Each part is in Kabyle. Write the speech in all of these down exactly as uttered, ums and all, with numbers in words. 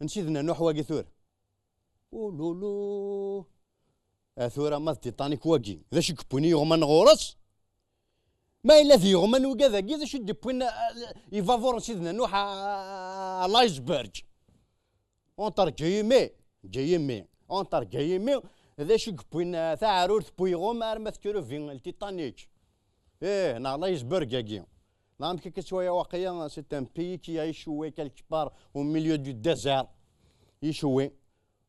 n Sidna Nuḥ wagi tura. Ululu. A tura ma d Titanic wagi, d acu i yewwin iɣman ɣur-s? Ma yella d iɣman ugad-agi, d acu i d-iwwin, ah, ibaburen Sidna Nuḥ, ah, ah, l'iceberg? Entre guillemets, guillemets, entre guillemets, d acu i yewwin, ah, taɛrurt n wiɣum arma tekrubi le Titanic? Ih, neɣ l'iceberg-agi. Neɣ amek akka ttwaya waqila, c'est un pays qui a échoué quelque part au milieu du désert. Échoué.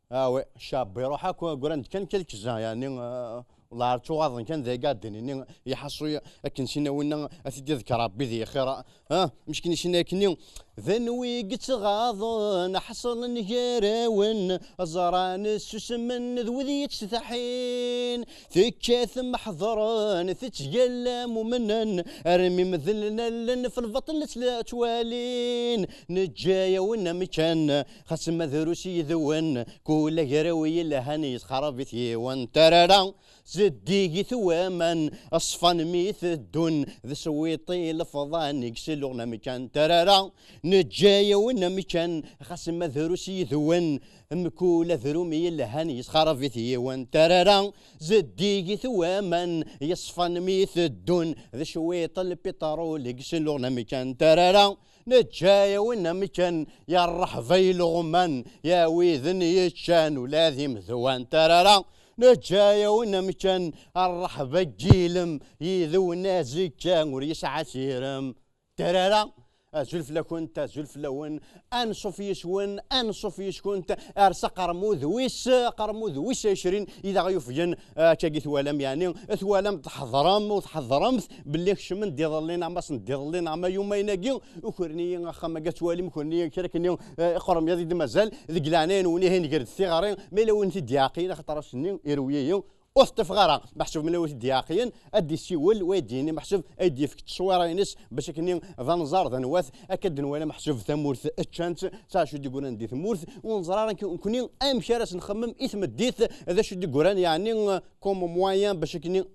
Ah ouais, ccab iruḥ akk, grand kan quelques-uns, yeɛni, euh, والله ar ttuɣaḍen kan d ay ad d-nini, iḥaṣu akken sin a winna a t-id-iḍker Ṛebbi di xir, ah, meckin i sin akkenni, d anwi i yettɣaḍen, ḥeṣlen gar-awen, ẓran ssusmen d wid yettsetḥin, tekkat meḥḍren, tettgallam umnen, armi medlen allen f lbaṭel la ttwalin, neǧǧa-yawen amkan, xas ma drus yid-wen, kul agraw yelhan yesxerreb-it yiwen, tarara, zeddigit waman, ṣfan mi teddun, d swiṭi lefḍan i yesluɣen amkan, tarara, neǧǧa-yawen amkan, xas ma drus yid-wen, mkul adrum yelhan yesxerreb-it yiwen, tarara, zeddigit waman, yeṣfan mi teddun, d cwiṭ lpiṭrul i yesluɣen amkan, tarara, neǧǧa-yawen amkan, ya rreḥba ileɣman, ya widen yeččan ula d imedwan, tarara, neǧǧa-yawen amkan, rreḥba n yilem, yid-wen azekka ur yesɛi asirem. Tarara, azul fell-akent, azul fell-awen, anṣuf yes-wen, anṣuf yes-kunt, ar s aqermud wis, aqermud wis ɛecrin, i d aɣ-yufgen, eh, akkagi twalam, yeɛni, twalam tḥeḍrem u tḥeḍremt belli kecmen-d iḍelli, neɣ massen-d iḍelli, neɣ ma yumayen-agi, ukren-iyi axxam-agi ad twalim, ukren-iyi kra akken, eh, iqrem yaḍ i d-mazal, deg leɛnaya-nwen ihi nger-d tiɣri, ma yella win t-id-iɛqilen, axaṭer ass-nni irwi-yi, ur t-ṭṭifeɣ ara. Meḥsub ma yella win t-id-iɛqilen, ad d-issawel, wa ad d-yini, meḥsub ad d-yefk tteswira-ines, bac akken d anẓar d anwat, akka d-nwala, meḥsub tamurt ččan-tt, d acu d-yeggran di tmurt, ur neẓri ara nekk-, nekkni amek ara s-nxemmem i tmeddit, d acu d-yeggran, yeɛni, comme moyen, bac akken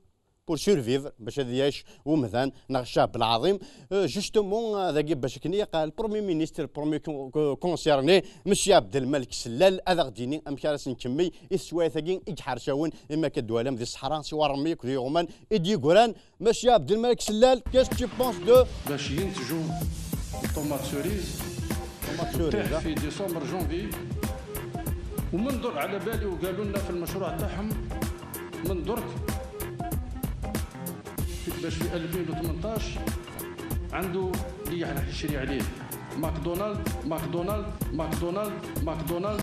pour survivre, bac ad yac umdan, neɣ ccɛeb lɛaḍim. Euh, justement, euh, dagi bac akken yaqal, le Premier ministre, le Premier con-, co-, concerné, Monsieur Abdelmalek Sellal, ad aɣ-d-yini amek ara s-nkemmel i teswiɛt-agi i iḥercawen, imi akka d-twalam di ṣṣeḥra, siwa ṛṛmey akked yiɣuman i d-yeggran. Monsieur Abdelmalek Sellal, qu'est-ce que tu penses de... باش ينتجوا الطوماط سوريز. الطوماط سوريز، تفتح في ديسمبر، جانفي. ومن درك على بالي وقالوا لنا في المشروع تاعهم من درك في، باش في ألفين وثمنطاش عنده اللي راح يشري عليه ماكدونالد، ماكدونالد، ماكدونالد، ماكدونالد.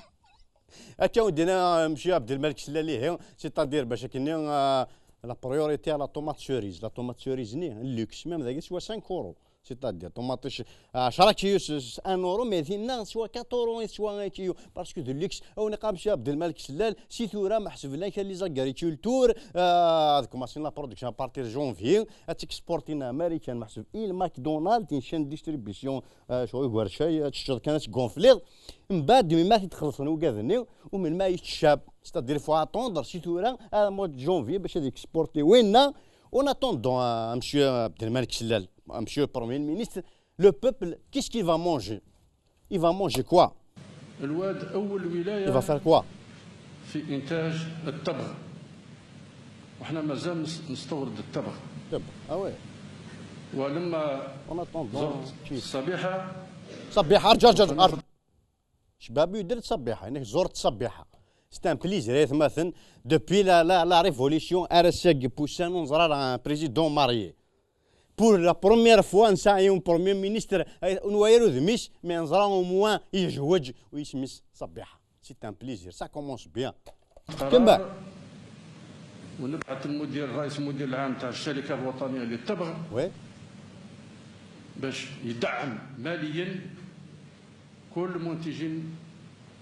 Akka ur d-yenna Monsieur Abdelmalek Sellal, c'est-à-dire bac akken, euh, la priorité à la tomate cerise, la tomate cerise-nni, luxe, même dagi teswa cinq euros. C'est-à-dire, ṭumaṭic, ah, ɛecṛa kiyos s un euro, mais dinna teswa quatre euros i teswa un kiyos. Parce que d luxe, a wen-iqqar Monsieur Abdelmalek Sellal, si tura meḥsub llan kan les agriculteurs, ah, ad commencen la production à partir de janvier, ad exporten Américain, meḥsub i McDonald's, une chaîne de distribution, ah, cɣel igercay, ad teččeḍ kan ad tgunfliḍ. Mbeɛd, melmi ad t-id-xellṣen ugad-nni, u melmi ad yečč ccab. C'est-à-dire, il faut attendre, si tura, à mois de janvier, bac ad exporter winna. En attendant, ah, Monsieur Abdelmalek Sellal, Monsieur le Premier ministre, le peuple, qu'est-ce qu'il va manger? Il va manger quoi? الواد أول ولاية Il va faire quoi? في إنتاج التبغ. وإحنا مازال نس-، نستورد التبغ. D'accord. Ah ouais. ولما En attendant, زرت كيف؟ الصبيحة، صبيحة، أرجع، أرجع، أرجع. شباب يدير صبيحة، هناك زرت صبيحة. C'est un plaisir, يا ثماثن. Depuis la, la, la révolution, ar ass-agi n wussan ur neẓra ara un président marié. Pour la première fois, nesɛa yiwen premier ministre, ay, ur nwala ara udem-is, mais neẓra au moins yejweǧ, u yisem-is Ṣebbiḥa. C'est un plaisir, ça commence bien. كمل. ونبعث المدير، رئيس المدير العام تاع الشركة الوطنية للتبغ، Oui. باش يدعم ماليا كل المنتجين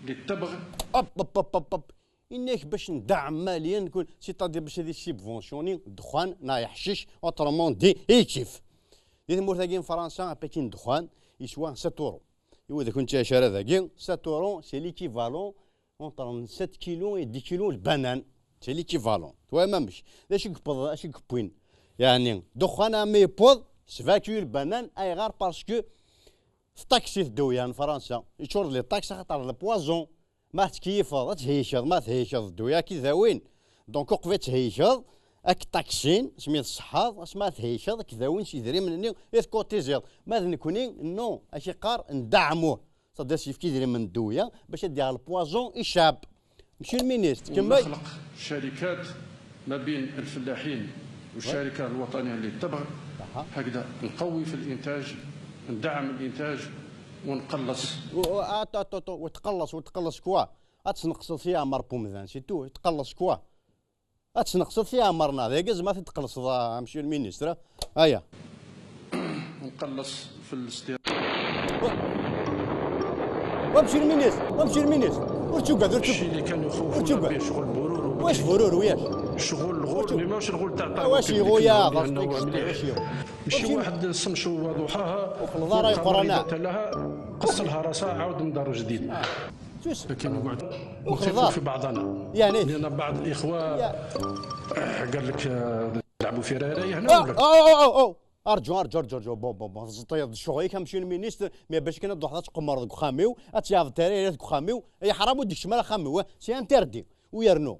للتبغ. Hop, hop, hop, hop, hop. إنك باش ندعم ماليا كل، c'est-à-dire باش هذه subventionner الدخان، ناي حشيش، autrement dit، إي كيف. دي تمورت هاكي فرنسا، أباكين دخان يسوى sept euros. إيوا إذا كنت شاري هذاكي، sept euros، c'est l'équivalent entre sept kilos et dix kilos البنان. C'est l'équivalent. توا ما مش. اش يقبض، اش يقبوين؟ يعني، دخان أما يبوض، سبعة كيلو البنان، أي غار parce que في طاكسي في الدوية من فرنسا، يتشرد لي الطاكسي خاطر le poison. ما تكيفض، تهيشض، ما تهيشض، الدوية كي ذاوين. Donc، وقفت تهيشض، Ad k-ṭaksin asmi tṣeḥḥaḍ, asmi ad theykeḍ, ad k-dawin s yidrimen-nni i tkutiziḍ. Ma d nekni, non, ad k-iqqar ndeɛmuh. Ṣadda ad s-yefk idrimen n ddewya bac ad yaɣ le poison i ccɛeb. Monsieur le ministre, kemmel. ونخلق شركات ما بين الفلاحين والشركة الوطنية للطبغ. هكذا نقوي في الإنتاج، ندعم الإنتاج ونقلص. و-، و-، أتو، أتو، أتو، وتقلص، وتقلص كوا؟ Ad tesneqseḍ tiɛmar n umdan, c'est tout, tqelleṣ quoi? Ad tesneqseḍ tiɛmar-nneɣ, d agi zma ad t-id-tqelṣeḍ, a monsieur le ministre. Aya. نقلص في الاستيراد. Wa monsieur le ministre, wa monsieur le ministre, ur ttugad, ur الشيء ttugad. اللي كان يخوفنا به شغل برور وبكري. واش برور وياش؟ شغل الغول، مي ماش الغول تاع الطايف واش يغول يا ضغط؟ واش يغول؟ ماشي واحد السمشو وضحاها وخلط راه يقرا لها، قص لها راسها، عاود من دار جديد. لكن نقعد نخفوا في بعضنا. يعني لأن بعض الإخوة قال لك، آه، نلعبوا في راية هنا ولا؟ أو، أو، أو، أو. أرجو، أرجو، أرجو، أرجو. بون، بون، بون. زطيض شغلك، monsieur le ministre، mais باش كنا دوحات تقمر ديك خاميو، أتياض تريرات ديك خاميو، أي حرام وديك شمال خاميو، c'est interdit. ويرنو.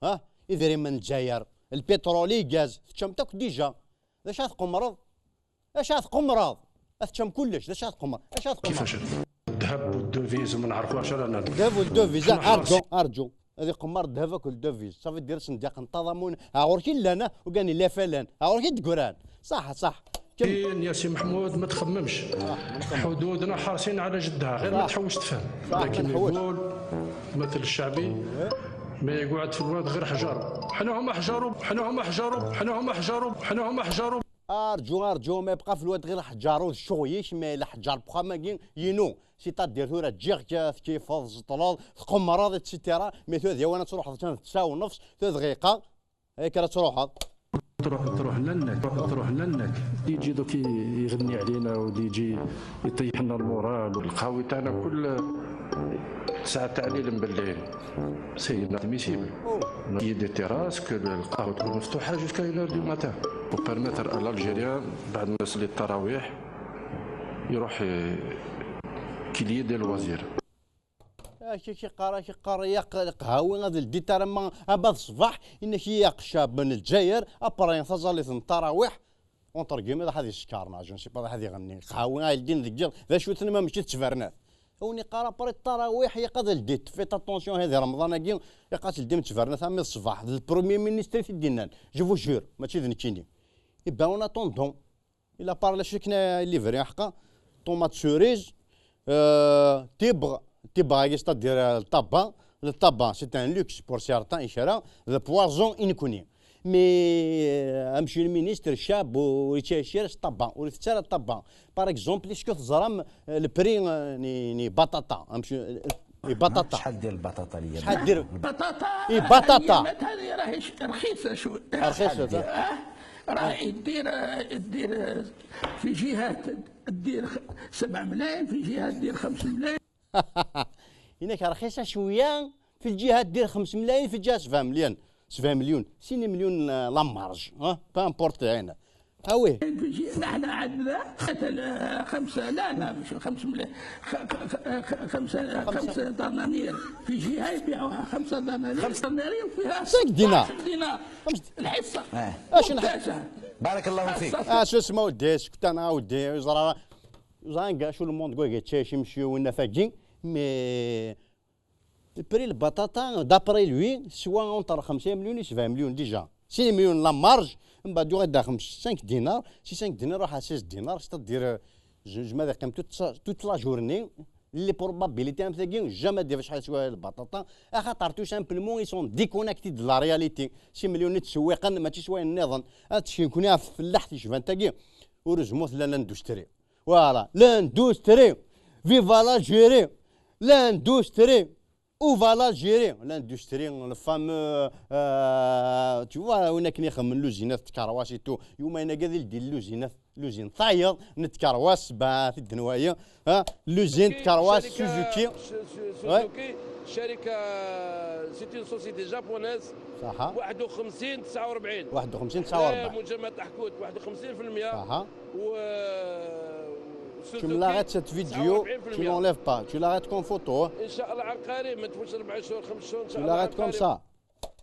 ها؟ إذا من الجزائر، البترول، الغاز، تشمتك ديجا. ذا شاث قمرض؟ اش هاد قمراض؟ اثشم كلش، اش هاد قمر؟ اش هاد قمر؟ كيفاش؟ الذهب والدوفيز وما نعرفوا واش رانا. الذهب والدوفيز، حنا ارجو، حراسين. ارجو. هذه قمار الذهب وكل دوفيز، صافي دير صندوق التضامن. ها غورك لنا وكان لا فلان، ها غورك دكران. صح، صح. كم؟ يا سي محمود، ما تخممش. آه، ما نخمم. حدودنا حريصين على جدها، غير ما صح. تحوش تفهم. صح، ما لكن نحوش. يقول مثل الشعبي، ما يقعد في الواد غير حجر. حنا هما حجر، حنا هما حجر، حنا هما حجر، حنا هما حجر. ارجو، ارجو، ما يبقى في الواد غير حجار وشويش، ما الا حجار بخا ما كاين ينو. سيتادير ثورة تجيغ كيف كيف تزطلال، تقمراض، اتسيتيرا. مي ثورة ديال وانا تروح تساو نفس، ثورة دقيقة. هيك راه تروح. تروح، تروح لنك، تروح، تروح لنك. يجي دوك ي-، يغني علينا، ودي يجي يطيح لنا المورال. القهوي تاعنا كل ساعة تاع الليل مبلعين. C'est inadmissible. Il y a des terrasses que القهوة تكون مفتوحة jusqu'à une heure du matin pour permettre à l'Algérien بعد ما يصلي التراويح يروح ي-، qu'il y ait des loisirs. اش كيقرا، كيقرا يا ق-، قهاوي غادي لدي ترى ما ابا الصباح انك يا قشاب من الجزائر ابري تزالي التراويح. اونتر كيمي راح هذه السكارنا، جو نسي با، راح هذه يغني قهاوي غادي لدين ذيك ذا شو ثنما مشيت تفرنات. هوني قرا بري التراويح يقضي الديت. فيت اتونسيون، هذه رمضان اكي يقاتل ديم تفرنات من الصباح. البروميي مينيستر في الدينان، جو فو جور، ماشي ذ نكيني. يبقى اون اتوندون، الا بار لا شكنا اللي فري حقا، طوماط سوريز، آه، تيبغ، تيبغ هاكي ستادير الطابا، الطابا سي ان لوكس بور سيغتان، يشرا ذا بوازون انكوني. مي، آه، امشي المينيستر شاب ويتشاشر الطابا، ويفتر الطابا. بار اكزومبل، اسكو تزرم، آه، البري، آه، ني، ني بطاطا، امشي، آه، ني بطاطا. شحال دير البطاطا اليوم؟ شحال دير؟ بطاطا إي، بطاطا. اليومات هذه راهي ش-، رخيصة شوي. رخيصة. آه، راهي دير، آه، دير، آه، في جهات دير خ-، سبعة ملايين، في جهات دير خمسة ملايين. هناك رخيصة شوية، في الجهة دير خمسة ملايين، في الجهة سبعة مليون، سبعة مليون، ستين مليون، آه، لا مارج، ها، با امبورت هنا. ها وي. في الجهة، نحن عندنا مثلا خمسة، لا، لا، مش خمسة ملايين، خ-، خ-، خ-، خمسة، خمسة دنانير، في جهة يبيعوها خمسة دنانير، خمسة دنانير وفيها سانك دينار. ستاشر دينار. خمس الحصة. آه. اش نح- ممتازة. بارك الله فيك. آه، شو اسمه ودي، كنت انا ودي، زرا زانكا شو الموند كوي كيتشاشي مشي وين فاكين، مي البري البطاطا دابري لوي سوا اونتر خمسين مليون و سبعين مليون ديجا. ستين مليون لا مارج، من بعد يغدا خمسة، سانك دينار، سي سانك دينار راح سيس دينار، ستادير جوج ما قيمتو توت، توت لا جورني. لي بروبابيليتي ام ثاكي جامي دير شحال سوا البطاطا، اخاطر تو سامبلمون اي سون ديكونيكتي دو لا رياليتي. سي مليون تسويقا ماشي سوا النظام. هادشي نكون في الفلاح تيشفان تاكي. ورزموت لا لاندوستري. Voilà, l'industrie. Viva l'Algérie. L'industrie. Où va l'Algérie? L'industrie, le fameux, euh, tu vois, وين كان يخمم لوزينات تكرواس et tout. يوم انا قاعد يدير لوزينات، لوزين ثاير نتكرواس با في الدنوايا. ها، لوزين تكرواس شركة سوزوكي. س-، س-، سوزوكي، شركة، c'est une société japonaise. صح. واحد وخمسين تسعة وأربعين. واحد وخمسين تسعة وأربعين. مجمع تحكوت واحد وخمسين في المية. صح. و Tu me l'arrêtes cette vidéo, tu l'enlèves pas, tu l'arrêtes comme photo. ان شاء الله عن قريب، ما تفوتش اربع شهور، خمس شهور، ان شاء الله. Tu l'arrêtes comme ça.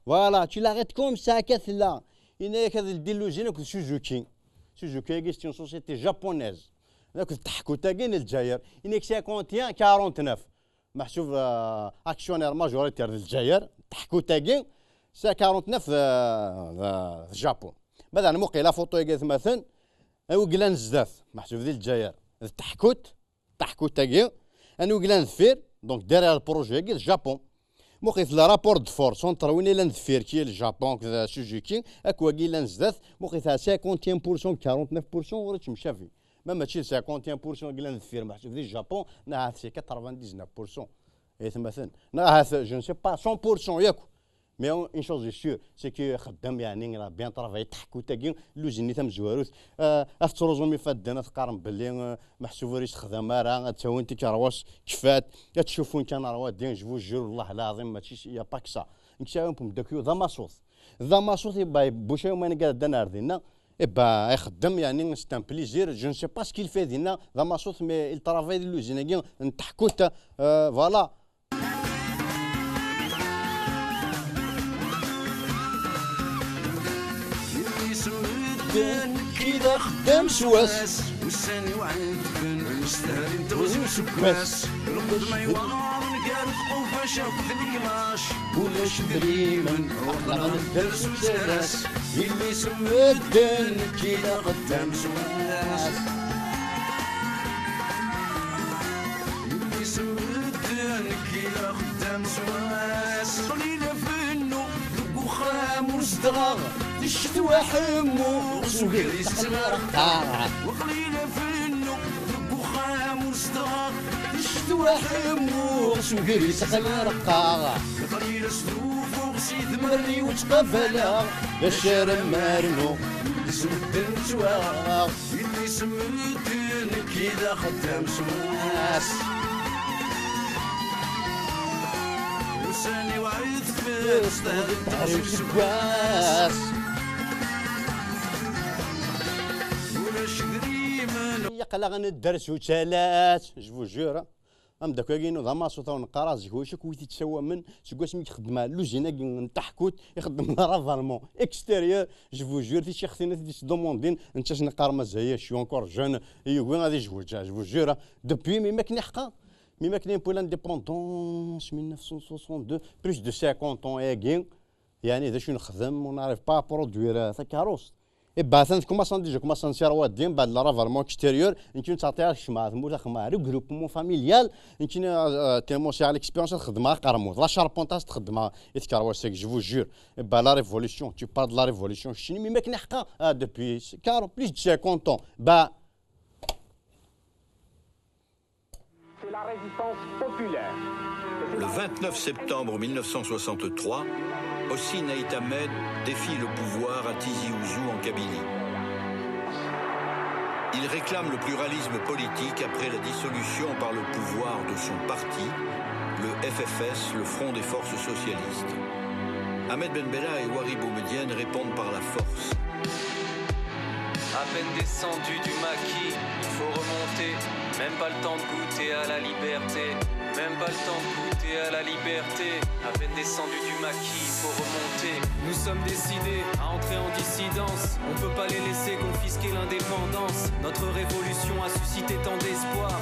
Voilà, tu l'arrêtes comme ça, كتلا. Yenna-yak ad ldi lluzin akked Suzuki. Suzuki-agi, c'est une société japonaise. Akked teḥkut-agi n Lezzayer. Yenna-yak cinquante et un quarante-neuf. Meḥsub, euh, actionnaire majoritaire d Lezzayer, teḥkut-agi, c'est quarante-neuf d, d, d Japon. Ma d-, nmuqi la photo-agi atmaten, awi yellan zdat, meḥsub di Lezzayer, d teḥkut, teḥkut-agi, anwi yellan deffir, donc derrière le projet-agi, d Japon. Muqit le rapport de force entre win yellan deffir, qui est le Japon, d Suzuki, ak wagi yellan zdat, muqit cinquante et un pour cent, quarante-neuf pour cent, ur yettemcabi. Ma mačči d cinquante et un pour cent i yellan deffir, meḥsub di Japon, neɣ ahat c'est quatre-vingt-dix-neuf pour cent. Ay atmaten. Neɣ ahat, je ne sais pas, cent pour cent yakk. Mais une chose est sûre, c'est que xeddem, yeɛni, il a bien travaillé, teḥkut-agi, lluzin-nni tamezwarut. Euh, ad tettruẓum ifadden, ad teqqarem belli, euh, meḥsub ur yessexdam ara, ad tawin tikerwas, kfat, ad tcufun kan rwadin, je vous jure, والله العظيم, mačči s-, y a pas que ça. Nekk sɛiɣ un pumdakyu d amaṣut. D amaṣut, iba, buca yuma neggar dan ar dinna, iba, ixeddem, yeɛni, c'est un plaisir, je ne sais pas ce qu'il fait dinna, d amaṣut, mais il travaille di lluzin-agi, n teḥkut, euh, voilà. Isem medden, nekki d axeddam s wass. Ussan-iw ɛedben, mestehrin tɣzi useggas. Lxedma iwaɣen gar tqufac akked leqmac. Ulac idrimen, aql-aɣ nedder s uterras. Yelli-s n medden, nekki d axeddam s wass. Yelli-s n medden, nekki d axeddam s wass. Qlil afennu deg uxxam ur zedɣeɣ, di ccetwa ḥemmuɣ s uger-is aql-i reqqaɣ. Waqlil afennu deg uxxam ur zedɣeɣ, di ccetwa ḥemmuɣ s uger-is aql-i reqqaɣ. Leqlil asdufuɣ s idmaren-iw ttqabaleɣ, d acu ara m-rnuɣ, yelli-s n medden ttwaɣeɣ. Yelli-s n medden, nekki d axeddam s wass. Ussan-iw ɛedfen, sṭehrin tɣzi useggas. Ulac idrimen. Aql-aɣ nedder s uttalas, je vous jure. Ameddakel-agi-inu d amaṣut, awen-qqareɣ zik, ulac akk wi t-ittsawamen, seg wasmi i ixeddem lluzin-agi n teḥkut, ixeddem la ravalement extérieur, je vous jure, ticixtin ad t-id-isdumundin, netta asen-iqqar mazal, je suis encore jeune, yugi ad izweǧ, je vous jure, depuis, mi makken iḥqa, mi makken, depuis l'indépendance, mille neuf cent soixante-deux, plus de cinquante ans-agi, yeɛni d acu nexdem, on n'arrive pas à produire, euh, takeṛṛust. Iba atan tkumaṣan déjà, kumaṣan s rwadin, mbeɛd la ravalement extérieur, nekk nettɛeṭṭi ad kecmeɣ ɣer tmurt, ad xedmeɣ regroupement familial, nekk, euh, tellement sɛiɣ l'expérience ad xedmeɣ aqermud, la charpente ad xedmeɣ i tkeṛwas-agi, je vous jure. Iba la révolution, tu parles de la révolution, keččini, mi makken iḥqa, ah, depuis quarante, plus de cinquante ans, bah, C'est la résistance populaire. Le vingt-neuf septembre mille neuf cent soixante-trois, Hossein Aït Ahmed défie le pouvoir à Tizi Ouzou en Kabylie. Il réclame le pluralisme politique après la dissolution par le pouvoir de son parti, le F F S, le Front des Forces Socialistes. Ahmed Ben Bella et Wahri Boumediene répondent par la force. À peine descendu du maquis, il faut remonter. Même pas le temps de goûter à la liberté. Même pas le temps de goûter à la liberté. À peine descendu du maquis, il faut remonter. Nous sommes décidés à entrer en dissidence. On peut pas les laisser confisquer l'indépendance. Notre révolution a suscité tant d'espoir.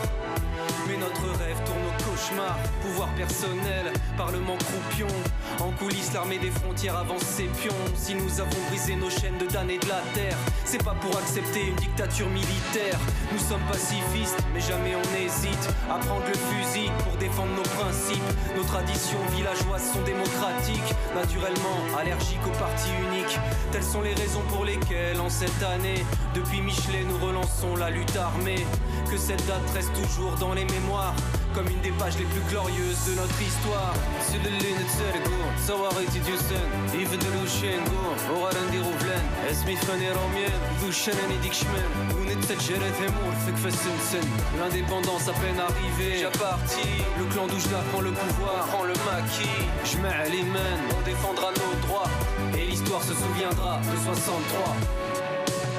Mais notre rêve tourne au cauchemar. Pouvoir personnel, parlement croupion. En coulisses, l'armée des frontières avance ses pions. Si nous avons brisé nos chaînes de damnés de la terre, c'est pas pour accepter une dictature militaire. Nous sommes pacifistes, mais jamais on n'hésite à prendre le fusil pour défendre nos principes, nos traditions villageoises sont démocratiques, naturellement allergiques au parti unique. Telles sont les raisons pour lesquelles, en cette année, depuis Michelet, nous relançons la lutte armée. Que cette date reste toujours dans les mémoires, comme une des pages les plus glorieuses de notre histoire. Sel-lli nettargu, ttawaɣit-id yusan, ibedden ucengu, uɣalen d iɣeblan, asmi ffɣen Iṛumyen, d uccanen i d-ikecmen, ur nettaǧǧa ara tamurt tekfa s-nsen. L'indépendance à peine arrivée, déjà parti, le clan d'Oujda prend le pouvoir, prend le maquis, jmeɛ liman, on défendra nos droits, et l'histoire se souviendra de soixante-trois.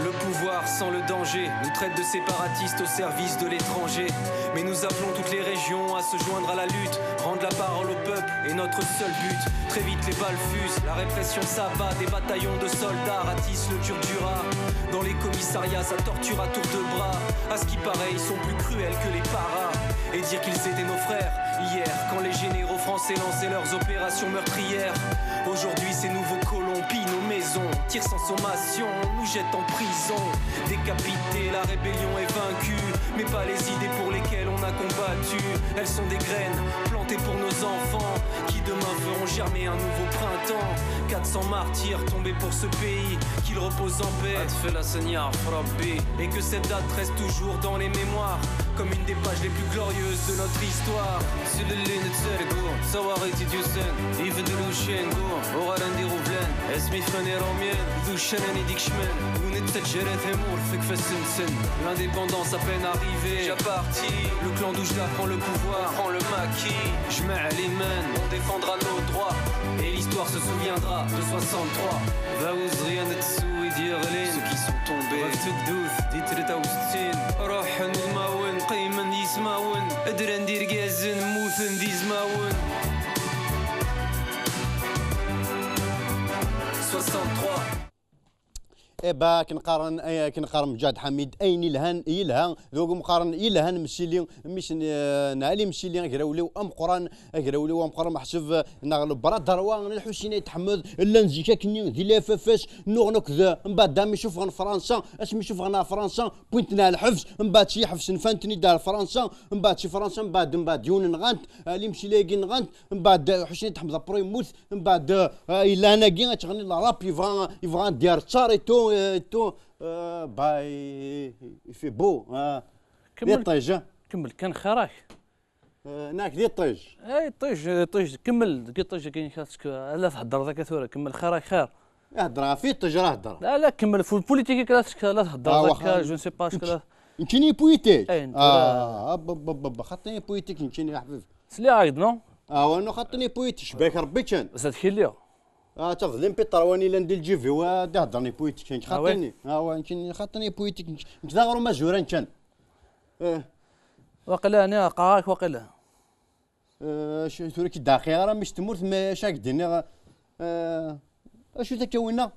Le pouvoir, Sans le danger, nous traite de séparatistes au service de l'étranger. Mais nous appelons toutes les régions à se joindre à la lutte, rendre la parole au peuple est notre seul but. Très vite les balles fusent, la répression s'abat, des bataillons de soldats ratissent le Turdurat. Dans les commissariats, ça torture à tour de bras. À ce qui paraît, ils sont plus cruels que les paras. Et dire qu'ils étaient nos frères hier, quand les généraux français lançaient leurs opérations meurtrières. Aujourd'hui, ces nouveaux colons pillent nos maisons, tirent sans sommation, nous jettent en prison. Décapités, la rébellion est vaincue, mais pas les idées pour lesquelles on a combattu. Elles sont des graines plantées pour nos enfants, qui demain feront germer un nouveau printemps. Quatre cents martyrs tombés pour ce pays, qu'il repose en paix. Et que cette date reste toujours dans les mémoires, comme une des pages les plus glorieuses de notre histoire. Sel lli nettargu d tawaɣit i d-yusan, ibedden ucengu, uɣalen d iɣeblan, asmi ffɣen iṛumyen d uccanen i d-ikecmen, win d taǧǧara tamurt deg ifassen-nsen. L'indépendance à peine arrivée, déjà parti, le clan Doujda prend le pouvoir, prend le maquis, jmaɛ liman, on défendra nos droits, et l'histoire se souviendra de soixante-trois. D awezɣi ad nettu i d-yeɣlin, ceux qui sont tombés, ɣef tugdut di telt u settin, ruḥen udmawen, qqimen yismawen, ddren d irgazen, mmuten d izmawen. Soixante-trois. Iba akken qqaren, eh, akken qqaren Mǧahed Ḥamid, ayen ilhan yelha, d wagum qqaren yelhan Msili, mmi-s n, eh, n Ali Msili, agrawliw ameqqran, agrawliw ameqqran meḥsub, eh, neɣ le bras droit n Lḥusin Ayt Ḥmed, llan zik akkenni di la F F S, nnuɣen akked, eh, mbeɛd mi ssufɣen Fransa, asmi ssufɣen ɣer Fransa, wwin-ten ɣer lḥebs, mbeɛd si lḥebs nfan-ten-id ɣer Fransa, mbeɛd si Fransa, mbeɛd, mbeɛd yiwen nɣan-t, Ali Msili-agi nɣan-t, mbeɛd, eh, Ḥusin Ayt Ḥmed après yemmut, mbeɛd, eh, yella anagi ad teɣni la rap, yebɣa, yebɣa ad d-yerr ttar et tout, et tout, eh, bah, il fait beau, eh. Di Kemmel, ṭij, eh. Kemmel kan xir-ak. Eh, nak di ṭij. Ay ṭij, ṭij, kemmel deg ṭij-agi-inek ad tk-, ala theddreḍ akka tura, kemmel xir-ak xir. Ihedder ɣef iṭij rah hedder. Ala kemmel fu politique-ik la tk-, la theddreḍ Ah, akka, waxa. Je ne sais pas ce que la. Nekkini politique. Eh, nekkini- Ah, ah, ba, ba, ba, ba, xaṭi politique nekkini a ḥbib. Sliɣ-ak-d, non? Ah, wa, no, xaṭi politique, cbak Rebbi kan. Zdat kili. Ah, tafḍel n Peter wani lan di lǧib-iw, ah, d-ihedder ni politique, nekk Ah, ouais. xaṭini. Ah, wa, nekkini xaṭini politique, nekk, nekk d aɣrum azuran kan. Eh, Waqila, ani qqareɣ-ak waqila. eh, acu, tura ki d-aqiɣ ara mmi-s tmurt, ma acu ak d-iniɣ, eh, acu takka winna?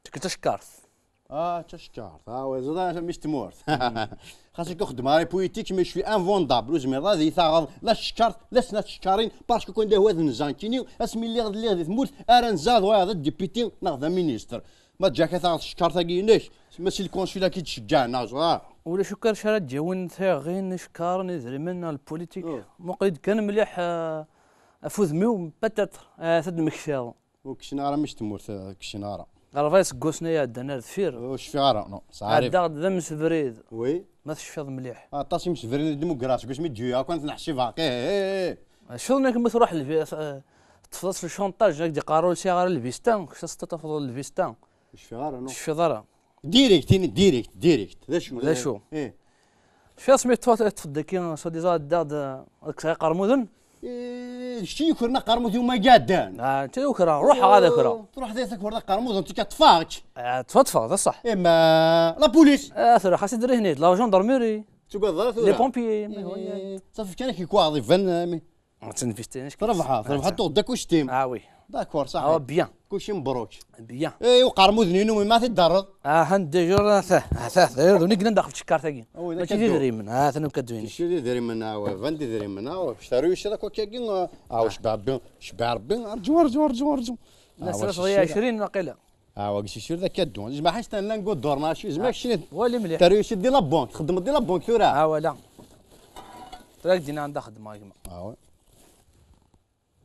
Tk tacekkart. Ah, d tacekkart. Ah, wa, ẓriɣ mmi-s tmurt. Xas akka xeddmeɣ ara politique, mais je suis invendable. Ur zmireḍ ad yi-taɣeḍ la tcekkart, la snat tcekkarin, parce que kan d ahwa d nza nekkini, asmi lliɣ, lliɣ di tmurt, ara nzaɣ d wayeḍ d député neɣ d ministre. Ma ǧǧak ad taɣeḍ tcekkart-agi-inek, ma si le consul-agi d-tceggɛen, ah, ẓriɣ. Ulac akk ara d-yawin tiɣin, icekkaren, idrimen, la politique. Oh. Muqel-d kan mliḥ, euh, ɣef udem-iw, peut-être, euh, ad d-mmektiɣ. Ur kcin ara mmi-s tmurt, eh, kcin ara. Ɣerba iseggasen ay iɛeddan ar deffir. Ur cfiɣ ara, non. Sɛarif. Ɛeddaɣ-d d amsebrid. Oui. Ma tecfiḍ mliḥ. Aṭas imsebren i d-muggreɣ seg wasmi d-yuya, kan tneḥsib ɣer. Eh, eh, eh. Cfiḍ nekk ma truḥ lbi-, eh, teṭṭfeḍ-as le chantage, ad k-d-iqqar ur sɛiɣ ara lbista, kečč ad tafeḍ lbista. Ur cfiɣ ara, non. Ur tecfiḍ ara. Direct, ini direct, direct. D acu? D acu? Eh. Cfiɣ asmi teṭṭfeḍ, teṭṭfeḍ-d akkin, soi-disant ɛeddaɣ-d, eh, ad k-sɛiɣ iqermuden. Eh, d kečč i yukren aqermud-iw ma iɛeddan. Ah, netta yukreɣ, ruḥeɣ ad akreɣ. Truḥ di takurt aqermud, netta ka ṭṭfeɣ-k. Ah, ttwaṭṭfeɣ, d ṣṣeḥ. Eh, ma la police. Ah, tura xas idrihen-id, la gendarmerie, Tugadeḍ ara tura. les pompiers. Eh, safi kan ak-ikwaɣ iban, eh, mi. Ad tinvestir. Trebḥeḍ, trebḥeḍ tuɣ-d akk uctim. Ah oui. D'accord, صح. Ah, bien. Kuci مبروك. Bien. Eh, uqermud-nni umi ma t-id-terreḍ. Ah, déjà, ata, ata, d nekk daxel tcekkart-agi. Ah oui, Mačči d d idrimen, ah, atan ukad-win. Mačči d idrimen, ah, ouais, van d idrimen, ah, ouais. Ctaru yecci akk akkagi, ah, ah, cbeɛ Rebbi, cbeɛ Rebbi, rǧu, rǧu, rǧu, rǧu. Nesra sɣi ɛecrin waqila. Ah, wa gis yecci d akaddu. Zma ḥaǧ tan lan guddur, mačči, zma kecci. Wali mliḥ. Taru yecci di la banque, txeddmeḍ di la banque tura. Ah, wala. Tura ak-d-iniɣ anda xeddmeɣ a gma. Ah, ouais.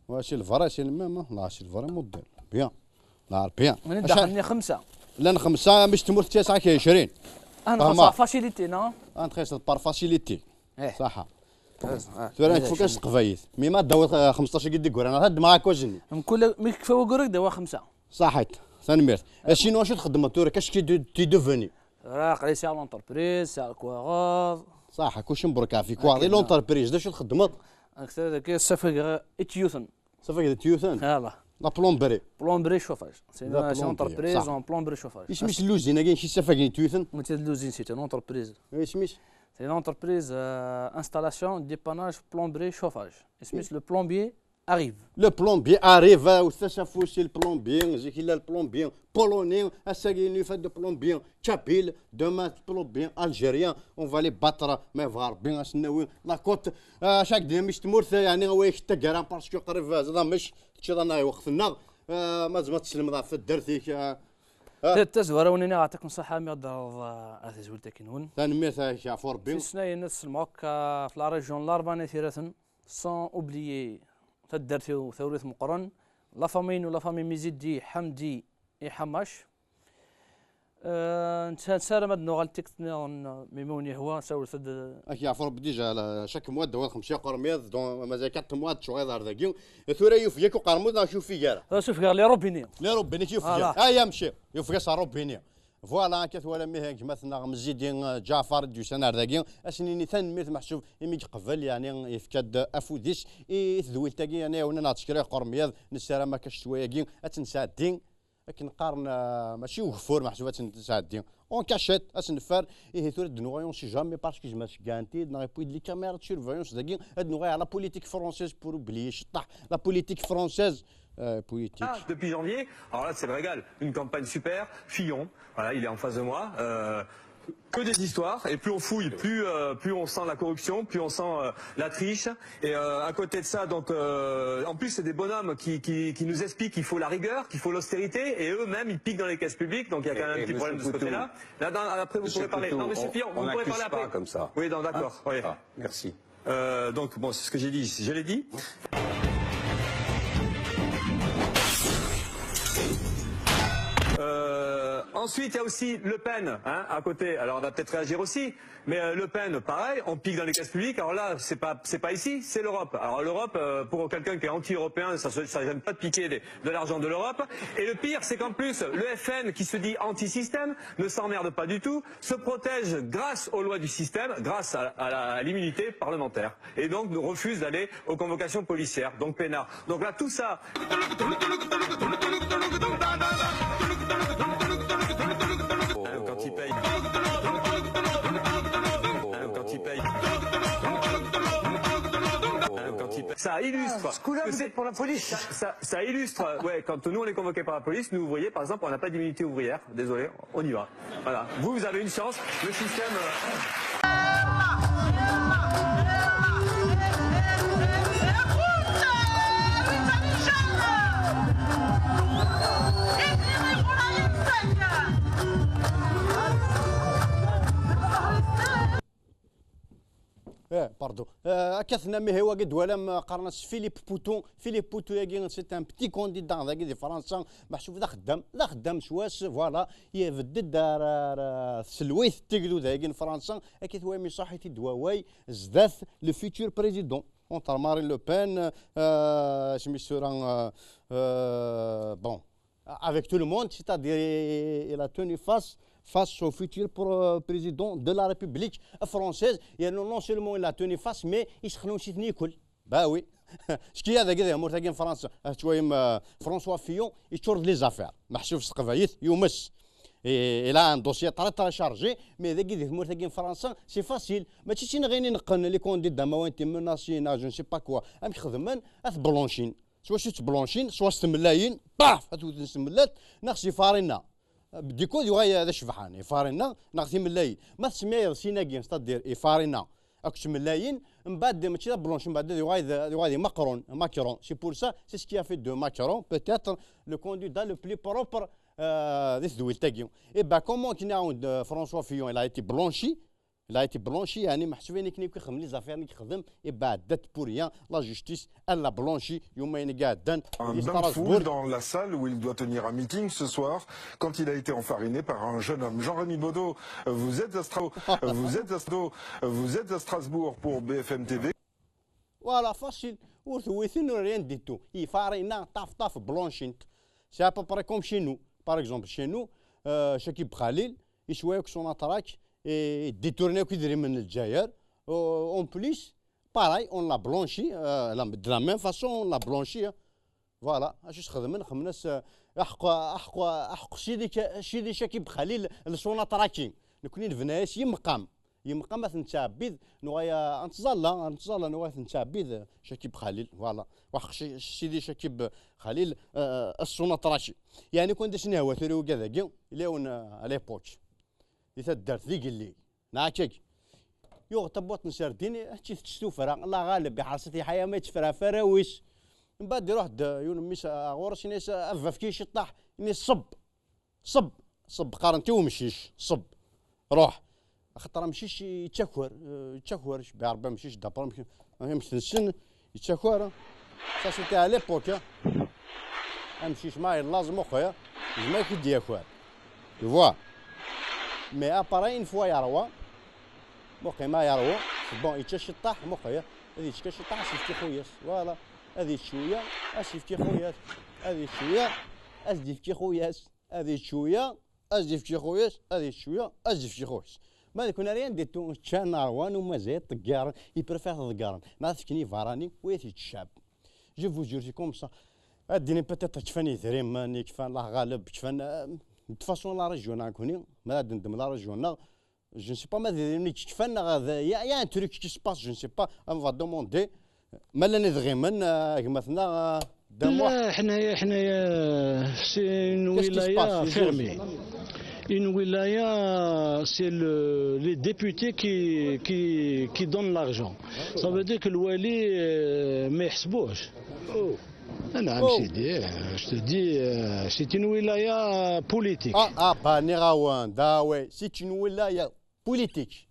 Wa si le vrai, c'est le même, hein. Là, c'est le vrai modèle. Bien. Là, bien. Mani daxel-nni xemsa. Llan xemsa, mmi-s tmurt tesɛa kra ɛecrin. Ah, Fahmeɣ. nxelleṣ par facilité, non? Ah, nxelleṣ par facilité. Eh. Saḥa. Ah, Tura ah, nekfu kan s teqbaylit. Mi ma d-tawiḍ, eh, xemseṭṭac i d-yeggran, ad d-maɣ akk azenni. Mkul mi yekfa wayyur ad d-awiɣ xemsa. Saḥit. Tanemmirt. Acinu acu txeddmeḍ tura, qu'est-ce que tu, tu es devenu? Tura aql-i sɛiɣ l'entreprise, sɛiɣ lekwaɣeḍ. Saḥa, kuci mbruk ɛafik. Waɣ di Akken. L'entreprise, d acu txeddmeḍ? Akter dagi ssafageɣ ityuten. Ssafageḍ ityuten? Yala. La plomberie. Plomberie chauffage. C'est La une, c'est une plomberie, entreprise صح. En plomberie chauffage. Isem-is lluzin-agi, kis afag n tuyten. C'est l'usine, c'est une entreprise. Isem-is. C'est une entreprise euh, installation, dépannage, plomberie, chauffage. Isem-is le plombier arrive. Le plombier arrive, ah, وثلاثة فوسي le plombier, زيك إلا le plombier polonais, ass-agi nufa de plombier kabyle, demain plombier algérien, on va les battre, mais va Rebbi ad sen-nawi la côte. Ah, chaque dynamique تمورث يعني هو يحتقر parce que قريب زاد مش تشي رانا وقفنا. آه، ما زعما تسلم ضعف الدرتيك. آه، Tazwara uni neɣ aṭak n ṣaḥa mi ɣ-d-terreḍ ar tezwilt-agi-nwen. Tanemmirt-ak ɣef Rebbi. Tisnayen ad selmeɣ akka f la région n Larbane Tiraten, sans oublier taddart-iw tawrit meqqren, la famille-inu, la famille Mizidi, Ḥamdi et Ḥamac. Euh, nessaram ad nuɣal tikkelt nniḍen, mi ma wen-yehwa, sawlet-d. Ak yeɛfu Rebbi, déjà la chaque mois d-wwin xemsa uqermid, donc mazal quatre mois d-tuɣaleḍ ar dagi. Tura yufeg-ak uqermud neɣ yufeg ara? Ad as-ufgeɣ les robinets. Les robinets yufeg. Voilà. Ay amci, yufeg-as ar robini. Voilà, akka twalam ihi gma-tneɣ Mzidi, euh, Ǧaɛfar i d-yusan ar dagi. Ad s-nini tanemmirt meḥsub imi yeqbel, yeɛni yefka-d afud-is i tedwilt-agi, yeɛni ɛiwen-aneɣ-d s kra iqermid. Nessaram akka ccetwa-agi ad tt-nesɛeddi. Akken qqaren, euh, mačči ugeffur, meḥsub ad tt-nesɛeddi. En cachette, ad tt-neffer. Ihi tura ad d-nuɣal, on sait jamais, parce que gma ceggɛen-t-id, neɣ yewwi-d les caméras de surveillance dagi, ad nuɣal à la politique française pour oublier ceṭṭaḥ. La politique française, euh, politique. Ah, depuis janvier, alors là c'est le régal, une campagne super, Fillon, voilà, il est en face de moi. Euh, que des histoires, et plus on fouille, plus, euh, plus on sent la corruption, plus on sent euh, la triche. Et euh, à côté de ça, donc, euh, en plus, c'est des bonhommes qui, qui, qui nous expliquent qu'il faut la rigueur, qu'il faut l'austérité, et eux-mêmes, ils piquent dans les caisses publiques, donc il y a quand même un petit problème de ce côté-là. Là, dans- après, vous pourrez parler. Non, monsieur Fillon, vous pourrez parler après. Comme ça. Oui, non, d'accord. Oui. Merci. Euh, donc, bon, c'est ce que j'ai dit, je l'ai dit. Euh, ensuite, il y a aussi Le Pen, hein, à côté. Alors, on va peut-être réagir aussi. Mais euh, Le Pen, pareil, on pique dans les caisses publiques. Alors là, c'est pas, c'est pas ici, c'est l'Europe. Alors l'Europe, euh, pour quelqu'un qui est anti-européen, ça, se- ça gêne pas de piquer des- de l'argent de l'Europe. Et le pire, c'est qu'en plus, le F N, qui se dit anti-système, ne s'emmerde pas du tout, se protège grâce aux lois du système, grâce à, à la- à l'immunité parlementaire. Et donc, nous refuse d'aller aux convocations policières. Donc, peinard. Donc là, tout ça. Hein, quand il paye. Hein, quand il paye. Hein, quand il paye. Ça illustre. Ce coup-là, que vous c'est- êtes pour la police. Ça, ça illustre, ouais, quand nous on est convoqué par la police, nous ouvriers, par exemple, on n'a pas d'immunité ouvrière. Désolé, on y va. Voilà. Vous, vous avez une chance. Le système. euh, Eh, pardon. Eh, akka tennam ihi wagi d-walam, eh, qqaren-as Philippe Poutou. Philippe Poutou-agi, c'est un petit candidat dagi di Fransa. Meḥsub d axeddam, d axeddam s wass, voilà. Ibedd-d ar, ar, ar tselwit n tegdud-agi n Fransa. Akka twam iṣaḥ-it-id waway, zdat le futur président. Entre Marine Le Pen, eh, isem-is tura, eh, eh, bon, avec tout le monde, c'est-à-dire il a tenu face, face au futur pro- président de la République française. Et non, non seulement il a tenu face, mais il s'est rendu compte. Bah oui. Ce qui est avec les morts en France, tu vois, euh, François Fillon, il tourne les affaires. Meḥsub s teqbaylit, yumes. Et il a un dossier très, très chargé, mais dagi di tmurt-agi n Fransa, c'est facile. Mačči d tin ɣin ineqqen, les candidats, ma wanti menacin, je ne sais pas quoi. Amek xedmen, ad t-blanchin. Soit s blanchine, soit s tmellayin, paf, ad t-wten s tmellalt, neɣ s ifarina. Deg kud yuɣal d acebḥan, ifarina, neɣ timellayin. Ma tesmiɛeḍ sin-agi, c'est-à-dire ifarina akked tmellayin, mbaɛd mačči d blanche, mbaɛd ad yuɣal d, ad yuɣal d Macron, Macron. C'est pour ça, c'est ce qui a fait de Macron, peut-être, le candidat le plus propre, euh, di tedwilt-agi. Et ben, comment kien-nni, euh, François Fillon, il a été blanchi, il a été blanchi, يعني, meḥsub ayen akken akk ixdem les affaires i yexdem, ibeɛda-t pour rien, la justice, elle l'a blanchi, yuma ayen i iɛeddan Un di bain de foule Strasbourg. Dans la salle où il doit tenir un meeting ce soir, quand il a été enfariné par un jeune homme. Jean-Rémy Baudot, vous êtes à, Stra- vous êtes à, Stra- vous êtes à Strasbourg pour B F M T V. Voilà, facile. Ur tewwitin ur rien du tout. Ifarina, taf, taf, blanchint. C'est à peu près comme chez nous. Par exemple, chez nous, euh, Chakib Khalil, il jouait avec son attaque et détournait avec Idrimen Djaïr. Euh, en plus, pareil, on l'a blanchi. Euh, la- de la même façon, on l'a blanchi, hein. Voilà, acu s-xedmen? Xedmen-as, eh, aḥeqq, aḥeqq, aḥeqq Sidi Ka-, Sidi Cakib Xalil, le Sonatraki. Nekni nebna-as yemqam. Yemqam ad t-nettɛebbid, nuɣal, eh, ad nettẓalla, ad nettẓalla, nuɣal ad t-nettɛebbid, eh, Cakib Xalil. Voilà. Waḥeqq Ci-, Sidi Cakib Xalil, eh, le Sonatraki. Yeɛni, kan d asen-ihwa tura i wigad-agi, yella yiwen, eh, à l'époque. Di taddart, di Gelli. Neɣ akkagi. Yuɣ tabwaṭ n serdin, ad tt-itett s tuffra. Allah ɣaleb, iḥreṣ-it lḥal ma yettefra ɣef warraw-is. Mbeɛd iruḥ-d yiwen n mmi-s ɣur-s, ini-as: "A baba, efk-iyi ciṭṭaḥ." Ini: "Ṣebb, ṣebb, ṣebb." Qqaren-t i umcic: "Ṣebb, ruḥ." Axaṭer amcic yettaker, eh, yettaker, cebbi Ṛebbi amcic, d'après amcic, amek tessen, yettaker. Ça, c'était à l'époque, hein. Amcic ma yellaẓ, muqel, yezmer ad k-id-yaker. Tu vois. Mais après, une fois yerwa, muqel ma yerwa, c'est bon, yečča ciṭṭaḥ, muqel, ad yečč kan ciṭṭaḥ, ad s-yefk i xuyas. Voilà. Ad yečč cwiya, ad s-yefk i xuyas. Ad yečč cwiya, ad s-d-yefk i xuyas. Ad yečč cwiya, ad s-d-yefk i xuyas, ad yečč cwiya, ad s-d-yefk i xuyas. Ma d kunna rien du tout, ččan, ṛwan, umazay, ṭeggaren, ils préfèrent ḍeggaren. Neɣ ad t-fken i berrani, u ad t-yečč ccɛeb. Je vous jure, c'est comme ça. Ad d-inin peut-être kfan idrimen, kfan, Allah ɣaleb, kfan, euh, de toute façon, la région-nneɣ nekkni, ma ad d-neddem la région-nneɣ, je ne sais pas ma d idrimen i kfan, neɣ d, il y a, il y a un truc qui se passe, je ne sais pas, on va demander. Ma llan idɣimen, euh, gma-tneɣ, euh, Dda Muḥ. لا، حنايا، حنايا، c'est une Qu'est-ce qui se wilaya passe, les fermée. Une wilaya, c'est le, les députés qui, qui, qui donnent l'argent. Ça veut dire que الوالي, euh, ما يحسبوش. نعم سيدي، je te dis, euh, c'est une wilaya politique. Ah, ah, bah, nniɣ-awen-d, ah ouais, c'est une wilaya politique.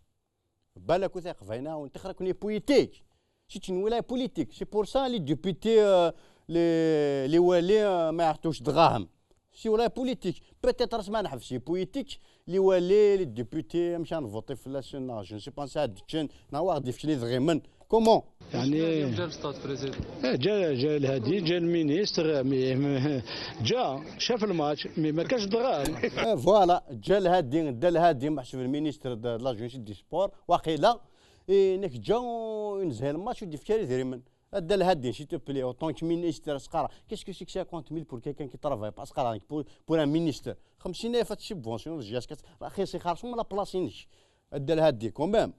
Balak ur t-iqbayna, ur t-ixra-ken i politique. C'est une wilaya politique. C'est pour ça les députés, euh, les, les wali, euh, ma yeɛṭuc dɣahem. C'est wilaya politique. Peut-être asma neḥbes i politique, les wali, les députés, amek ad nvuṭi fell-asen, neɣ je ne sais pas, ansa ad d-ččen, neɣ wa ɣ-d-ifken idɣimen. Comment? يعني، جا الأستاذ بريزيدون. إيه، جا، جا الهادي، جا المينيستر، مي، مي، جا، شاف الماتش، مي ما كاش دراهم. Eh, voilà, جا الهادي، دا الهادي محسوب المينيستر د، د la jeunesse et des sports، واقيلا، إيه، نك جا ونزهي الماتش ودي فكاري دريمن. دا الهادي، s'il te plaît, en tant que ministre, سقارا، qu'est-ce que c'est que cinquante mille pour quelqu'un qui travaille pas, سقارا، pour, pour un ministre؟ خمسين ألف هاد السبفونسيون، جي اس كات، راه خير سي خارج من la place إنك. الدلهادي quand même.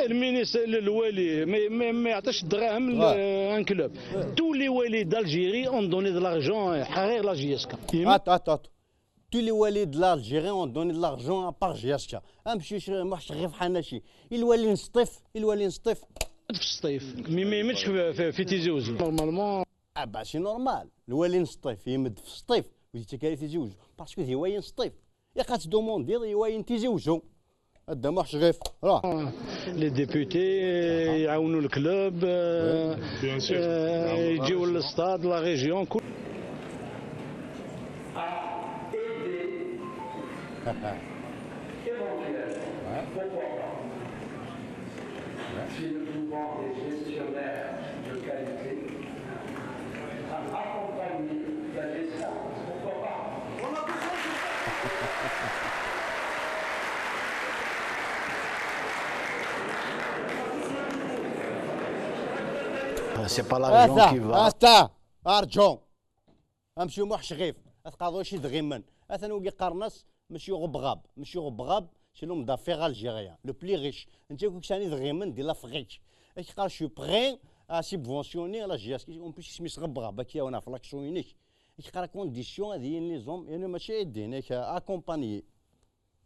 المينيس الوالي ما، ما، ما يعطيش الدراهم ل-، un club. Tous les والي d'Algérie ont donné de l'argent, حرير la J S K. Attends, attends, attends. Tous les والي de l'Algérie ont donné de l'argent à part J S K. امشي ش-، محش غير في حناشي. الوالي نسطيف، الوالي نسطيف. في السطيف. Mais ما يمدش في، في، في تيزي وزو. Normalement. Ah bah c'est normal. الوالي نسطيف يمد في السطيف ويتكالي تيزي وزو. Parce que ذي وين سطيف. يا خاص دوموندي ذي وين تيزي وزو. الدموع شغيف. راه. Les députés يعاونوا الكلوب، آه، bien sûr. آه، يجيو للستاد، la région، كل. Éventuel. Pourquoi pas? Si nous trouvons des gestionnaires de qualité, à accompagner la gestion, pourquoi pas? On a besoin de ça. C'est pas l'argent qui va. Attends, attends, argent. Amcum Muḥ Cɣif, ad tqaḍu acu idɣimen. Atan wigi qqaren-as Monsieur Ɣebɣab. Monsieur Ɣebɣab, c'est l'homme d'affaires algérien, le plus riche. Netta akk i yesɛan idɣimen di l'Afrique. Ad k-qqar, je suis prêt à subventionner la J S K. En plus, isem-is Ɣebɣab, ad k-yawen ɣef l'action-inek. Ad k-qqar à condition ad yili les hommes, yani mačči ad d-inin, ad k-accompagner.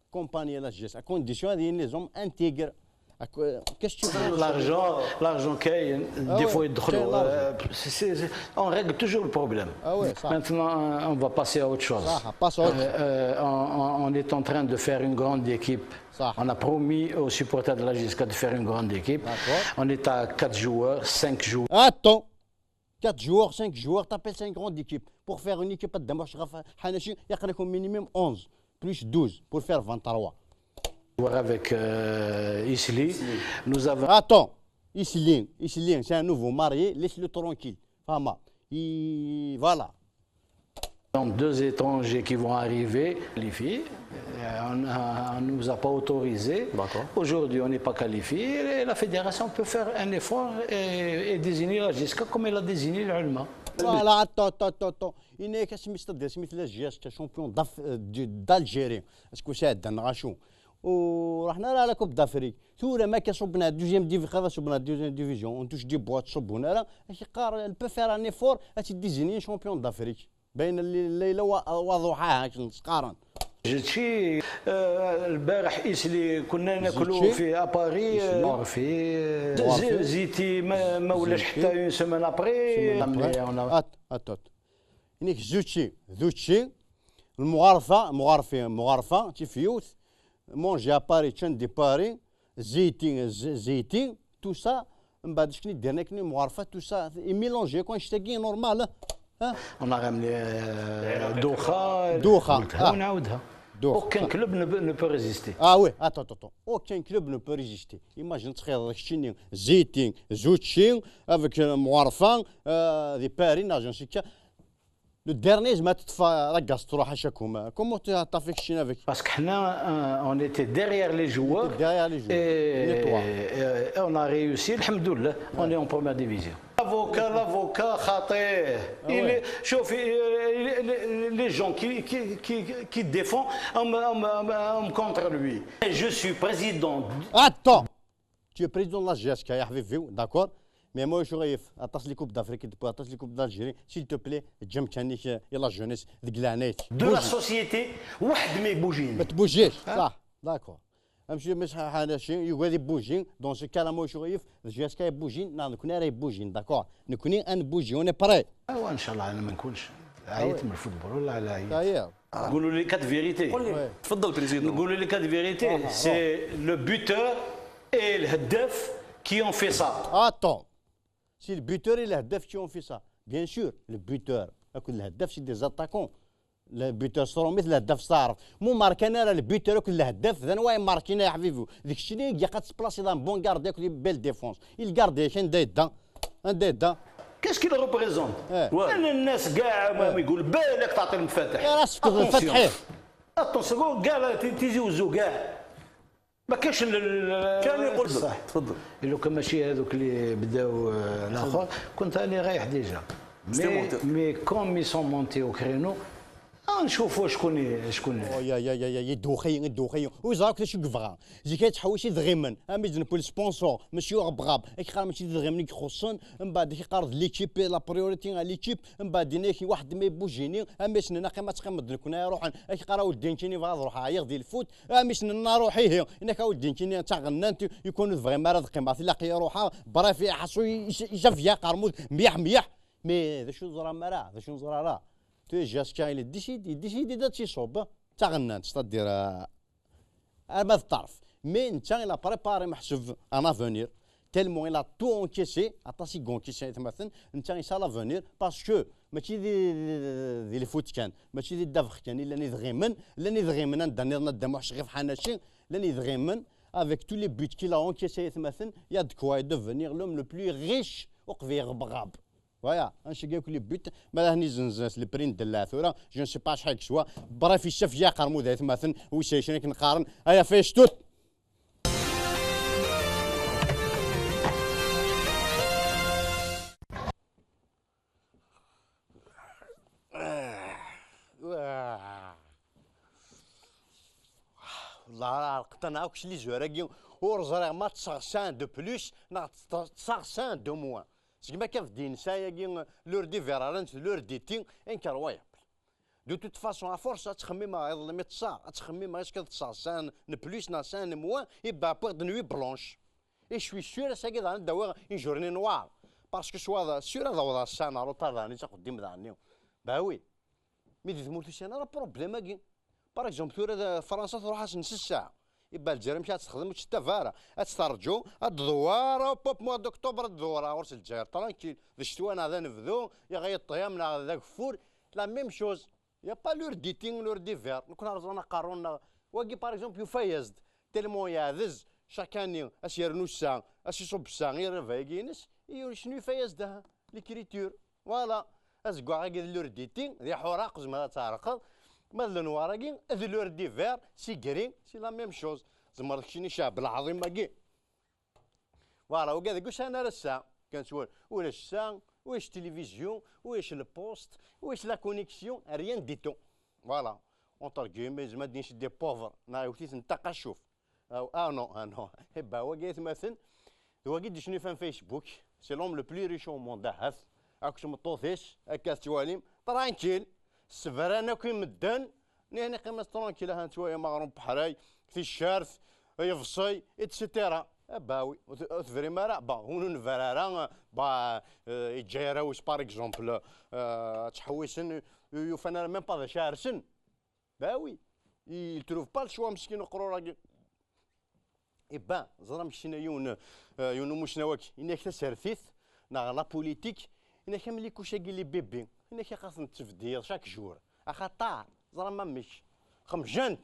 Compagnie la G S, à condition ad yili les hommes intègres. À co-, qu'est-ce que tu veux? L'argent, l'argent كاين, des fois يدخلوا, euh, c'est, c'est, c'est, on règle toujours le problème. Ah ouais, ça. Maintenant, euh, on va passer à autre chose. Ça, passe à autre chose. Euh, euh, on, on, on est en train de faire une grande équipe. Ça. On a promis aux supporters de la J S K de faire une grande équipe. D'accord. On est à quatre joueurs, cinq joueurs. Attends. Quatre joueurs, cinq joueurs, t'appelles ça une grande équipe. Pour faire une équipe à Damosh Rafa Hanashi, il y a quand même minimum onze, plus douze, pour faire vingt-trois. Avec, euh, Isli, nous avons. Attends, Isli, Isli, c'est un nouveau marié, laisse-le tranquille. Fama, il, voilà. Donc, deux étrangers qui vont arriver, les filles, On, on nous a pas autorisé. Aujourd'hui, on n'est pas qualifié. Et la fédération peut faire un effort et, et désigner la JSK comme elle a désigné l'ULMA. Voilà, attends, attends, attends, attends. Yenna-yak asmi s-, asmi tella JSK champion d'Af-, euh, du-, d'Algérie. Est-ce que c'est un rachou? Ur ruḥen ara la Coupe d'Afrique. Tura ma akka ṣubben ar deuxième division, xaḍ ṣubben ar deuxième division, on touche du bois, ur ṣubbun ara, ad k-yeqqar, elle peut faire un effort, ad tt-id-désigner champion d'Afrique. Bayen lli-, llayla wa-, waḍuḥ-a, akken s-qqaren. Ziti, euh, البارح Isli, كنا ناكلو في à Paris, euh, Morfi, euh, Ziti, ma, ma ulac حتى une semaine après. Att, att, att. Inek Zucci, Zucci, Lmuɣarfa, Muɣarfi, Muɣarfa, tif yiwet, Manger à Paris, ččan di Paris, Ziti, Z-, Ziti, tout ça, mbaɛd akken i d-yerna akken Muɣarfa, tout ça, est mélangé, quoi, annect-agi normal, hein? On a ramené, euh, Doha. Doha, قلتها ونعاودها. Doha. Aucun club ne peut, ne peut résister. Ah oui, attends, attends, attends. Aucun club ne peut résister. Imagine, txedmeḍ keččini, Ziti, Zucci, avec, euh, Muɣarfa, euh, di Paris, ناجن سكا. Le dernier, زعما تطفى la gastro حاشاكم. Comment tu as fait keččini avec? Parce que حنا, euh, on était derrière les joueurs. Derrière les joueurs. Et, et on a réussi, الحمد لله. On est en première division. L'avocat, l'avocat, خاطيه. Il est, شوف, euh, les, les, les gens qui, qui, qui, qui défendent, euh, euh, euh, contre lui. Je suis président. Attends. Tu es président de la JSK, يا حبيبي, d'accord? Mais moi, je rêve, aṭas les coupes d'Afrique, aṭas les coupes d'Algérie, s'il te plaît, ǧǧem kan-ik, euh, la jeunesse, deg leɛnaya-k. De la société, واحد ما يبوجيني. ما تبوجيش, صح, d'accord. Amcum, mais ça, حناشي, يقعد يبوجي, dans ce cas-là, moi, je rêve, la JSK يبوجين, لا, نكون أنا يبوجين, d'accord? نكوني أنا بوجي, on est prêt. ايوا ان شاء الله انا ما نكونش. عييت من الفوتبول ولا على عييت؟ Ça y est. قولوا لي quatre vérités. قول لي. تفضل بريزيدون. قولوا لي quatre vérités. C'est le buteur et الهداف qui ont fait ça. Attends. C'est le buteur et le هداف qui ont fait ça. Bien sûr, le buteur. أكون الهداف, c'est des attaquants. Le buteur صرو مثل الهداف صارف. مو ماركان راه le buteur أكون الهداف, ذا نواي ماركينا يا حبيبي. ديك الشيء اللي يجي قد تسبلاسي ذا bon gardien أكون belle défense. Il garde كان دايدا. أن دايدا. Qu'est-ce qu'il représente? إيه. انا الناس كاع ما يقول بالك تعطي المفاتح. يا راسك فتحيه. Attention, كاع تي-، تيزي وزو كاع. ما كاش ال-، ال-، كان يقول صح. تفضل. لو كان ماشي هذوك اللي بداو، آه، الاخر، كنت انا رايح déjà. Mais, C'était monté. Mais comme ils sont montés au créneau, آه، نشوفوا شكون ي-، شكون ي- يا يا يا يا يدوخي يدوخي ويزعق كل شيء كفغا. زي كي تحوسي دغيمن امي زنبو السبونسور ماشي غبغاب اك قال ماشي دغيمن يخصن. من بعد كي قرض ليكيب لا بريوريتي على ليكيب. من بعد دينا كي واحد ما يبوجيني امي سننا قيمه تقيم دنكنا يروحن اك قرا ودين كيني فاض روح عيغ دي الفوت. امي سننا روحي هي انك ودين كيني تاع غنان يكون فغي ما راه قيمه لا قي روحها برافي حصو يشاف يا قرمود ميح ميح. Mais ذا شو زرا مرا ذا شو زرا راه. Tu es jusqu'à il est décidé, décidé de تيصوب تاع غنان, c'est-à-dire, euh, à bas de طرف. Mais نتا il a préparé محسوب un avenir, tellement il a tout encaissé, aṭas i encaissé, نتا il a l'avenir, parce que ماشي دي, دي, دي, دي الفوت كان, ماشي دي الدبخ كان, الا ني دغيمن, الا ني دغيمن عندنا نظن دم وحش غير حناشي, الا ني دغيمن, avec tous les buts qu'il a encaissé, il y a de quoi devenir l'homme le plus riche au غبغاب. Voilà, un chigin que les buts, mais là, ni zenzes, le prix de la ثورة, je ne sais pas شحال كسوا. Bref, il chef يا قرمو ذا ثماثن, ويسيشن كنقارن, هيا فيش توت. والله راه قطن عاوكش لي زوراكي ور زريغ ما تصغسان دو بلوس نا تصغسان دو موان. Segmi akka bdin sɛaya-agi l'heure d'hiver, rran-t l'heure d'été, incroyable. De toute façon, à force, ad ttxemmimeɣ iḍelli mi ṭṭseɣ, ad ttxemmimeɣ est-ce que ad ṭṭseɣ sɛan n plus neɣ sɛan n moins, et ben, wwiɣ-d nuit blanche. Et je suis sûr ass-agi daɣen ad d-awiɣ une journée noire. Parce que soit sûr ad awḍeɣ sɛan ɣer uṭar daɣen i ttaqeddim daɣen-nni. Bah oui. Mi di tmurt ur sɛin ara problème-agi. Par exemple, tura d Fransa truḥ-asen s ssaɛa. Iba Lezzayer amek ad texdem, ur tettaf ara. Ad terǧu, ad d-dewwer, hop, hop, mois d'octobre ad d-dewwer ɣur-s Lezzayer, tranquille. D ccetwa neɣ d anebdu, iɣ yeṭṭyam neɣ d ageffur, la même chose. Y a pas l'heure d'été, l'heure d'hiver. Nekkni rẓan aqerru-nneɣ. Wagi, par exemple, yufa-yas-d. Tellement yeɛdez, chaque année, ad s-yernu ssaɛa, ad s-iṣubb ssaɛa i rrbeḥ-agi-ines, i ur yecnu yufa-yas-d, aha, l'écriture. Voilà. Azeggaɣ-agi d l'heure d'été, d iḥuraq, tzemreḍ ad tɛerqeḍ. Ma d lenwar-agi, d l'heure d'hiver, c'est gris, c'est la même chose. Tzemreḍ keččini ceɛb lɛaḍima-agi. Voilà, wagi deg ussan ara ssa, kan ttwal, ulac ssa, ulac télévision, ulac le poste, ulac la connexion, rien du tout. Voilà. Entre guillemets, zma d des pauvres, neɣ iwet-iten taqacuft. Ah, ah non, ah non. Eh ben, wagi atmaten, d wagi d-yesnifan Facebook, c'est l'homme le plus riche au monde, ahat. Akk tmeṭṭut-is, akka tettwalim, tranquille. Sebran akk i medden, nihni qqimet tranquille, ahat tettwalim aɣrum beḥray, ticcert, yeḍsi, et cetera. Ah bah oui, ur t-, ur tebrim ara, bah, ur nebra ara, bah, euh, yeǧǧa arraw-is, par exemple, euh, ttḥewwisen, ur yufan ara même pas d acu ara rsen. Bah oui, il trouve pas le choix, meskin uqrur-agi. Eh ben, ẓram keččini yiwen, euh, yiwen umusnaw-agi, yenna-k tasertit, neɣ la politique, yenna-k am likuc-agi les bébés, yenna-k axaṭer nettebdil chaque jour. Axaṭer, ẓram amek. Xemjent.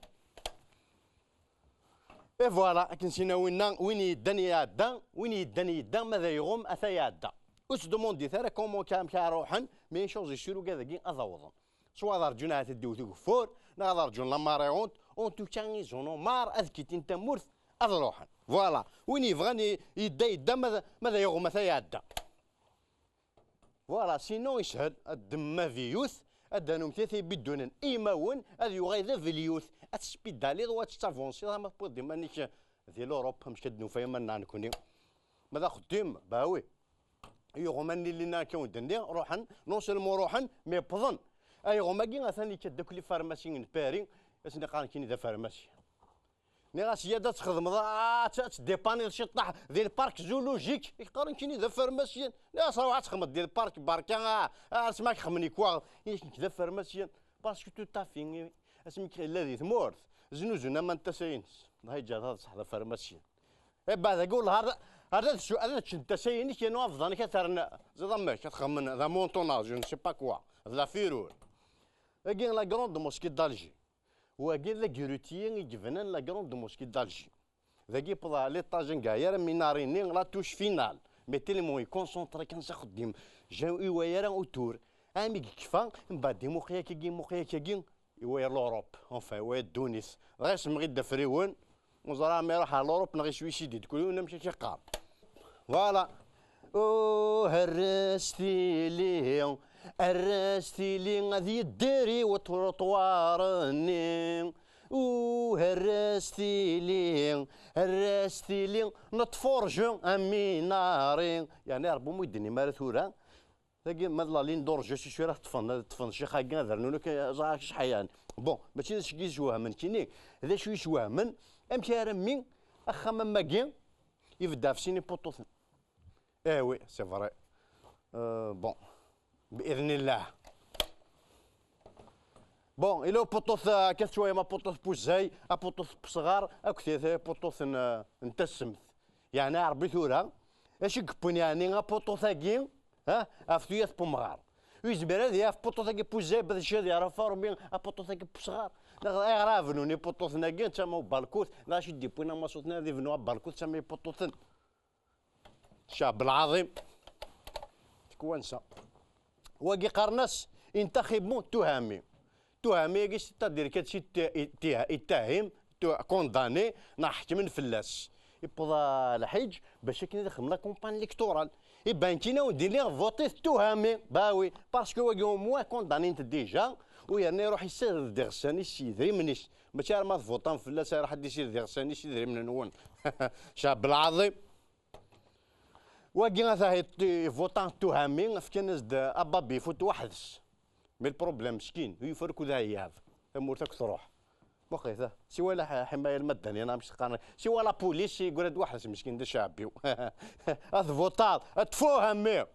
Et voilà, akken sina winna, win yeddan iɛedda, win yeddan yedda, ma d ayɣum, ata iɛedda. Ur ttdemandit ara comment ka, amek ara ruḥen, mais une chose est sûre, ugad-agi ad awḍen. Soit ad rǧun ahat ad d-iwet ugeffur, neɣ ad rǧun la marée haute, en tout cas, ils en ont marre, ad kittin tamurt, ad ruḥen. Voilà, win yebɣan i-, yedda, yedda, ma d, ma d ayɣum, ata iɛedda. Voilà, sinon yeshel, ad d-temma biyut, ad d-anum tiyat ibiddunen i imawen, ad yuɣal d abelyut, ad tespidaliḍ u ad tettavansiḍ, ama tewwiḍ-d iman-ik di l'Europe, amek ad d-nufa iman-nneɣ nekni. Ma d axeddim, bah oui. Iɣuman-nni llan akka wen-d-nniɣ, ruḥen, non seulement ruḥen, mais wwḍen. Ayɣum-agi atan yekka-d akk les pharmaciens n Paris, ad sen-iqqaren kini d afarmasi. Nniɣ-as, yad ad txedmeḍ, ah, ad t-, ad tdépaniḍ ciṭṭaḥ di le parc zoologique. I k-qqaren kini d afarmasyan. Nniɣ-as, ruḥ ad txedmeḍ di le parc, berka, ah, ah, asma k-xemmen ikwaɣ. Yak nekk d afarmasyan. Parce que tout à fait, asmi k-, yella di tmurt, znuzun aman n tasa-ines. Dɣa yeǧǧa ad ṣeḥ d afarmasyan. Eh, baɛd agi, wellah, ar, ar ad su-, ad ččen tasa-inek, yernu abḍan-ik ad terna. Ziḍ amek, ad xemmen, d amontonage, je ne sais pas quoi. D la firure. Agi, la grande mosquée d'Alger. Wagi d agrutiyi i yebnan la grande mosquée d'Alger. Dagi yewweḍ ɣer l'étage anga yara minari-nni, la touche finale. Mais tellement iconcentré kan s axeddim. Jan iwala ara autour. Ami yekfa, mbaɛd imuqi akkagi, imuqi akkagi. Iwala l'Europe, enfin, iwala ddunit. Dɣa isemɣi-d afriwen. Ur ẓriɣ ma iruḥ ɣer l'Europe neɣ iswisidi-d. Kul yiwen amek i k-iqqar. Voilà. Oh, herr-as tili, herr-as tili, ad yedder i uṭruṭwar-nni. Uh, herr-as tili, herr-as tili, neṭṭef urǧu aminari. Yeɛni, Ṛebbi ur mu yi-d-tennim ara tura. Tagi, ma d la ligne d'orge, si cwira ṭṭfen, ṭṭfen ccix-agi, ad rnun akk, ẓer acḥal yeɛni. Bon, mačči d acu i yeswehmen kini, d acu i yeswehmen, amek armi axxam am wagi ibedd ɣef sin ipuṭuten. Eh oui, c'est vrai. Euh, bon, بإذن الله. Bon, ila upuṭut, euh, akka tettwayam apuṭut n Puzay, apuṭut n Pesɣar, akked tiṭ-, apuṭut n, euh, n Tasemt. Yeɛni, Ṛebbi tura, acu i yewwin, yeɛni, apuṭut-agi, ha, ɣef tuyat n umɣar? Ur yezmir ad yaf apuṭut-agi n Puzay, bad acu ad yeɛref Ṛebbi apuṭut-agi n Pesɣar? Neɣ ayɣer ara bnun ipuṭuten-agi, d tama ubalkut, neɣ acu i d-yewwin amaṣut-nni ad ibnu abalkut d tama ipuṭuten? Ceɛb lɛaḍim. Tekwansa. Wagi qqaren-as intaxibu tuhami. Tuhami-agi, c'est-à-dire que si t-, ittahim, tu-, condamné, neɣ ḥekmen fell-as. Yewweḍ ɣer lḥiǧ bac akken ad ixdem la campagne électorale. Iban kan ad wen-d-iniɣ votit tuhami. Bah oui, parce que wagi au moins condamné-t déjà, u yerna iruḥ yessared iɣsan-is s yidrimen-is. Mačči arma tvuṭam fell-as, iruḥ ad d-yessired iɣsan-is s yidrimen-nwen. Ceɛb lɛaḍim. Wagi ata ivuṭa tuhami, fkan-as-d ababi ifut weḥd-s. Mais le problème, meskin, ur yufi ara akud aɛeyyaḍ. Tamurt akk truḥ. Muqit, ah, siwa la ḥ-, ḥimaya lmadaniya, neɣ amek s-qqaren. Siwa la police, yeggra-d weḥd-s, meskin, d aceɛbi-w. Ad tvuṭaḍ, ad tfuh, a mmi.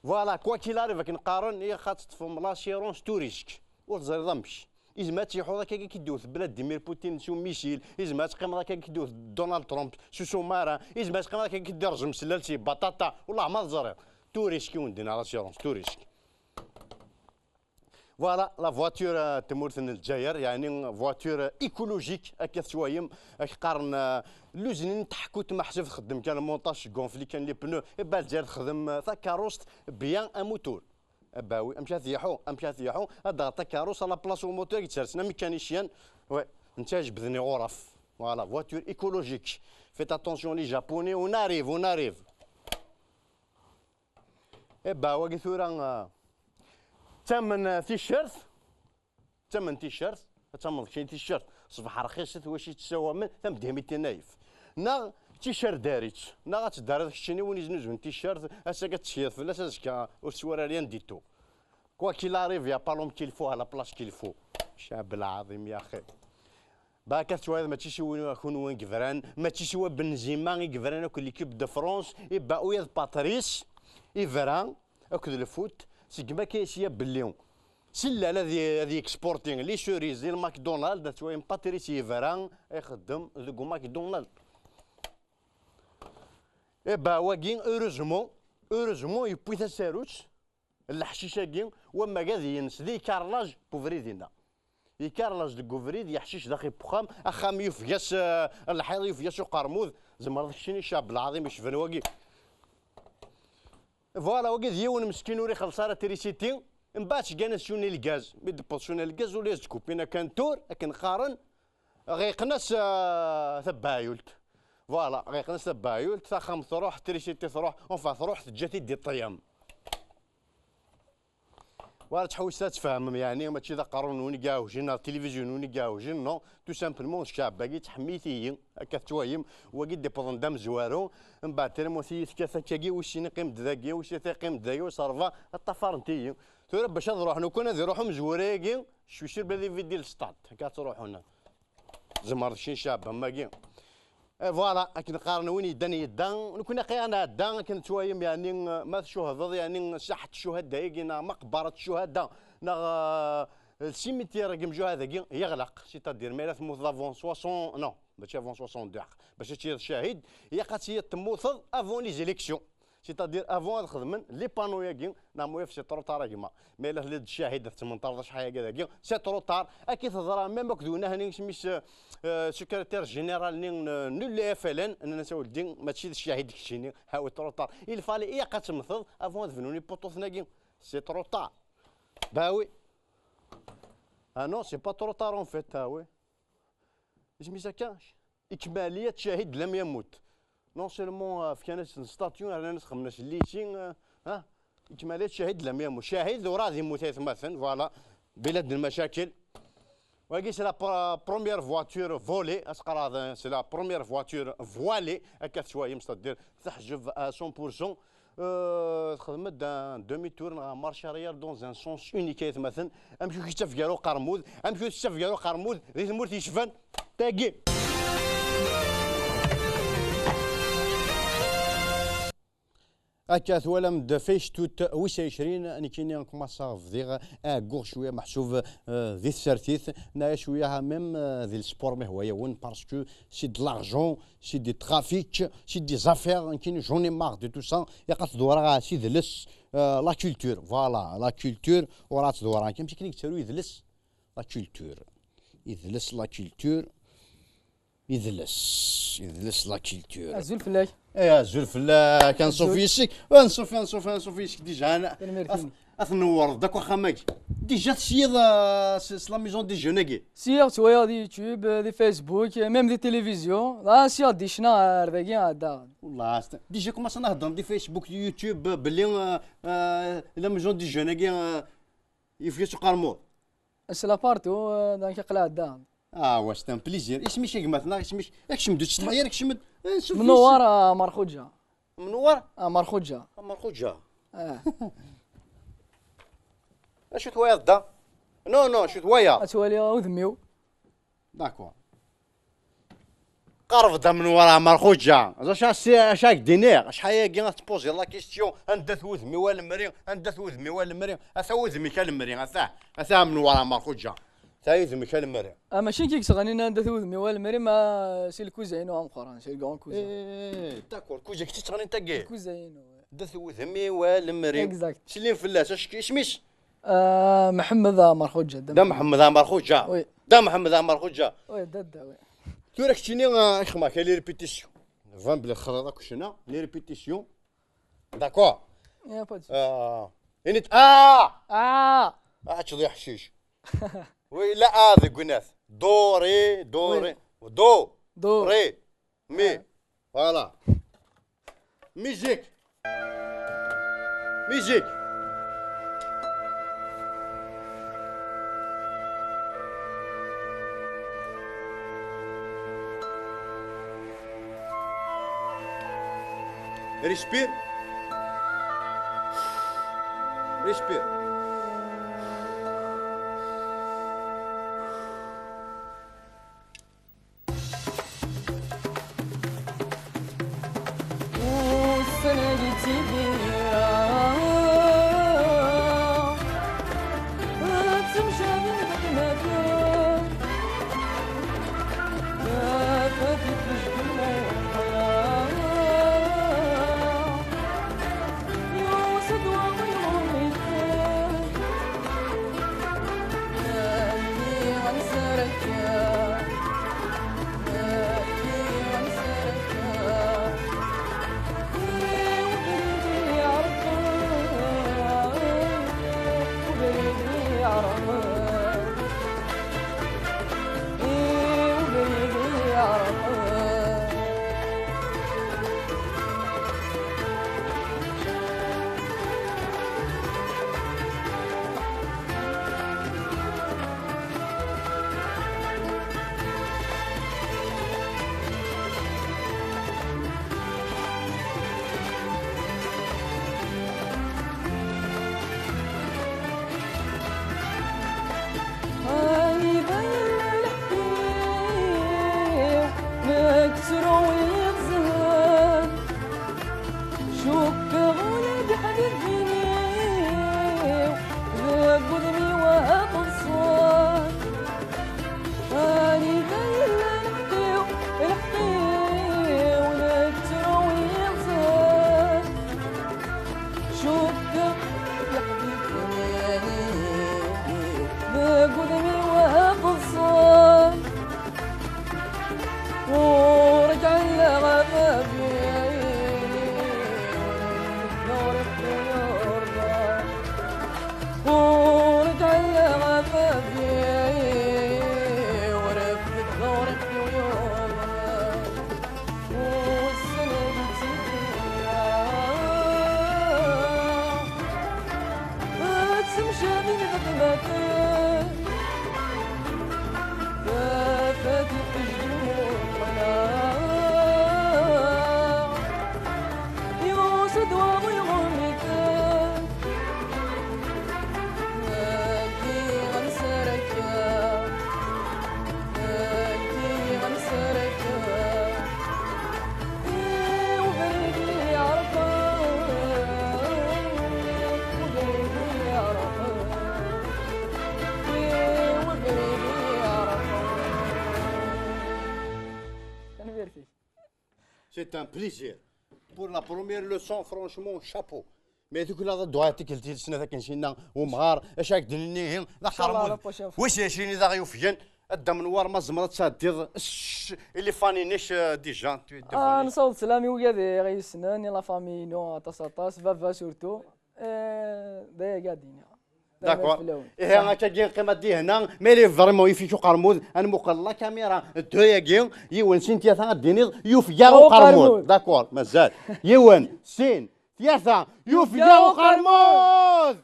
Voilà, quoi qu'il arrive, akken qqaren, i xaṭ teṭṭfem l'assurance tout risque. Ur teẓriḍ amek. Izmer ad tt-iḥuḍ akka, akka k-id-iwet Vladimir Poutine s umisil, izmer ad teqqimeḍ akka, akka k-id-iwet Donald Trump s usumara, izmer ad teqqimeḍ akka, akka k-id-irẓem s llal s baṭaṭa, wellah ma teẓriḍ. Tout risque i wen-d-nniɣ, l'assurance, tout risque. Voilà, la voiture, euh, n tmurt n Lezzayer, yeɛni voiture écologique, akka tettwayem, ak qqaren, euh, l'usine n teḥkut, meḥsub txeddem kan le montage, tgonfli kan les pneus, et ben Lezzayer texdem, euh, takeṛṛust bien à moteur. Ah bah oui, amek ad t-yeḥu, amek ad t-yeḥu, ad d-aɣeṭ takerrust à la place au moteur i yettersen, un mécanicien. Ouais, netta jebden iɣuraf. Voilà, voiture écologique. Faites attention les japonais, on arrive, on arrive. Eh bah, wagi tura, euh, tamen, euh, t-shirt. Tamen t-shirt, ad tamneḍ keččini t-shirt, ṣṣbeḥ rxiset, wacu yettsawamen, tamedya mi tinayef. Neɣ t-shirt darit, neɣ ad tedariḍ keččini win iznuzun t-shirt, ass-agi ad teskiḍ fell-as, azekka ur teswara rien du tout. Quoi qu'il arrive, y a pas l'homme qu'il faut à la place qu'il faut. Cab lɛaḍim, ya axi. Baka tettwaliḍ, mačči s win kunwi i yebran, mačči s wa Benzema i yebran akk l'équipe de France, i ba uya d Patrice, ibra, akked lfut, segmi akka yesya belli s llal ad y-, ad yexporti les cerises di McDonald, ad twayem Patrice yebra ixeddem deg McDonald. Eh bah, wagi, heureusement, heureusement, yewwi tasarut, leḥcic-agi, wamma ad yens di carrelage n ubrid-inna. Yekarlaẓ deg ubrid, yeḥcic daxi n uxxam, axxam yufeg-as, eh, lḥiḍ, yufeg-as uqermud, tzemreḍ keččini cab lɛaḍim icban wagi. Voilà, wagi d yiwen meskin ur ixelleṣ ara trisiti, mbeɛd sgan ad cuni lgaz, mi d-tewweḍ cuna lgaz ur as-d-kupin akantur, akken qqaren, ɣiqen-as, eh, tabaɛyult. Voilà, ɣiqen-as tabaɛyult, taxxamt truḥ, trisiti truḥ, enfin truḥ, teǧǧa-t-id di ṭṭyam. War ttḥewwis ad tfehmem, yeɛni mačči d aqerru-nwen i iɛewjen neɣ tilivizyu-nwen i iɛewjen, non, tout simplement, ccɛeb-agi ttḥemmit-iyi, akka tettwayem, wagi d-iwwḍen d amezwaru, mbeɛd tramut-iyi tekkat akkagi, wis sin iqqim-d dagi, wis tlata iqqim-d dagi, wis ṛebɛa, ad ṭṭafarent-iyi. Tura bac ad ruḥen, ukan ad iruḥ umezwura-agi, je suis sûr belli vidi le stade, akka ad truḥun. Tzemreḍ keččini cab am wagi. Eh, voilà, akken qqaren win yeddan yedda, nekkni aqi ad nɛedda, akken tettwayem, yeɛni, eh, ma tcuhdeḍ, yeɛni, saḥet ccuhada-agi, neɣ maqbarat ccuhada, neɣ, eh, le cimetière n yimjuhad-agi, yeɣleq, c'est-à-dire, ma yella temmuteḍ avant soixante, non, mačči avant soixante-deux, bac ad tiliḍ cahid, ilaq ad tiliḍ temmuteḍ avant les élections. C'est-à-dire, avant ad xedmen les panneaux-agi, neɣ ma yaf, c'est trop tard a gma. Ma yella telliḍ d ccahid, ad tmenṭreḍ acḥal-agi dagi, c'est trop tard. Akka i teḍra même akked unahni isem-is, euh, secrétaire général-nni n, n le F L N, nnan-as a weldi, mačči d ccahid keččini, hawi trop tard. Il fallait, ilaq ad temmteḍ avant ad bnun ipuṭuten-agi. C'est trop tard. Bah oui. Ah non, c'est pas trop tard en fait, ah oui. Isem-is akka? Ikmaliya ttcahid lam yamut. Non seulement, euh, fkan-as statut, rnan-as xedmen-as lliti, euh, ha? Ikmaliya ttcahid lam yamut. Cahid ur ad yemmut ay atmaten, voilà. Bila d lmacakil. Wagi, c'est la pr-, première voiture volée, asqaraḍ, c'est la première voiture voilée, akka tettwayem, c'est-à-dire teḥjeb à cent pour cent. Euh, txedmeḍ-d un demi-tour neɣ un marche arrière dans un sens unique ay atmaten. Amek ur k-yettaf gar uqermud, amek ur k-yettaf gar uqermud di tmurt yecban tagi. Akka twalam-d Fechtut wis ɛecrin, nekkini kmaṣaɣ bdiɣ ɛegguɣ cwiya meḥsub, euh, di tsertit, naya cwiya même, euh, di le sport ma yehwa-yawen, parce que c'est de l'argent, c'est des trafics, c'est des affaires, nekkini j'en ai marre de tout ça. Ilaq ad t-dewreɣ s idles, euh, la culture, voilà, la culture, ur ad t-dewreɣ. Amek akken i yettaru idles? La culture. Idles, la culture. Idles, idles, la culture. Azul fell-ak. Eh, azul fell-ak, anṣuf yes-k. Anṣuf, anṣuf, anṣuf yes-k, déjà, ad t-newweṛ-d akk axxam-agi. Déjà tesyiḍ, euh, s, s la maison des jeunes-agi? Syiɣ, ttwaliɣ di YouTube, di Facebook, même di télévision. Dɣa syiɣ di ccna ar dagi ɛeddaɣ. Wallah, déjà commencen ad heddren di Facebook, di YouTube, belli, euh, euh, la maison des jeunes-agi, euh, yefka-tt uqermud. Asla partout, euh, donc aql-aɣ da. Ah, wa, c'est un plaisir. Isem-ik a gma-tneɣ, isem-ik? Kcem-d, ur ttsetḥi ara, kcem-d. Eh, anṣuf yes-k. Menwar, ah, Merxuǧa. Menwar? Ah, Merxuǧa. Ah, Merxuǧa. Ah. Acu twayeḍ da? Non, non, acu twayeḍ? Ad twaliḍ udem-iw. D'accord. Qerb-d a Menwar a Merxuǧa. Acu a si-, acu a k-d-iniɣ? Acḥal-agi ad tpuziḍ la question, anda-t wudem-iw a lemri, anda-t wudem-iw a lemri, ata wudem-ik a lemri, ata, ata a Menwar a Merxuǧa. Ata wudem-ik a lemri. Ah, mačči nekk i yesɣanin anda-t wudem-iw a lemri, ma c'est le cousin-inu ameqqran, c'est le grand cousin. Eh, d'accord, cousin-ik i d-yettɣanin tagi? Le cousin-inu, ouais. Anda-t wudem-iw a lemri. Exact. Slin fell-as, acu isem-is? Ah, Mḥemmed Amer Xuǧa. Da Mḥemmed Amer Xuǧa. Oui. Da Mḥemmed Amer Xuǧa. Oui, da, da, oui. Tura keččini, ah, ixma, kay les répétitions. Van belli txedmeḍ akk ccna, les répétitions. D'accord. Y a pas de souci. Ah, Init ah! Ah! Aččeḍ iḥcic. Oui, la a deg unat. Do, ré, do, oui, ré. Do, do, ré, mi. Ah. Voilà. Musique. Musique. Respire. Respire. Ussan-agi ttidireɣ, ttemcabiɣ d atmaten, tafat i tejjem. Anida yella lḥeqq-iw, ma yettru iɣzan. Cukkeɣ ula d iḥbiben-iw deg wudem-iw ad ḍsan. Anida yella lḥeqq-iw, lḥeqq-iw la yettru iɣzan. Cukkeɣ yeḥbib-nni deg wudem-iw ad ḍsan. Ur k-ɛelleɣ a baba, ur k-ɛelleɣ a baba. Ur k-ɛelleɣ a baba, ur k-ɛelleɣ a baba. Ussan-agi ttidireɣ, ttemcabiɣ d atmaten, tafat i tejjem uqlaɣ, yusa-d waḍu iɣumm-iten. Nekki ɣer nsaraka, nekki ɣer nsaraka, i ubrid i iɛerqen, ubrid i iɛerqen, i ubrid i iɛerqen. Tanemmirt-ik. C'est un plaisir. Pour la première leçon, franchement, chapeau. Mais tuklaleḍ dduɛa tikkelt i snat akken sinna umɣar, acu ak d-nini, ihi, d Inchallah, aqermud. La prochaine fois. Wis yacini d aɣ-yufgen, a Dda Menwar, ma tzemreḍ ad tɛeddiḍ s-, i les fans-inek, euh, déjà, tu es devenu. Ah, nessaweḍ sslam i ugad i ɣ-yessnen, i la famille-inu, aṭas, aṭas, baba surtout. Euh, d aya i d-iniɣ. D'accord. Tanemmirt fell-awen. Ihi, saḥit. Akkagi neqqim ad d-ihna, mais il est vraiment, yif-ik uqermud, ad nmuqel la caméra, deux-agi, yiwen, sin, tlata, ad d-tiniḍ, yufeg-aɣ uqermud. Uqermud. D'accord, mazal. Yiwen, sin, tlata, yufeg-aɣ uqermud!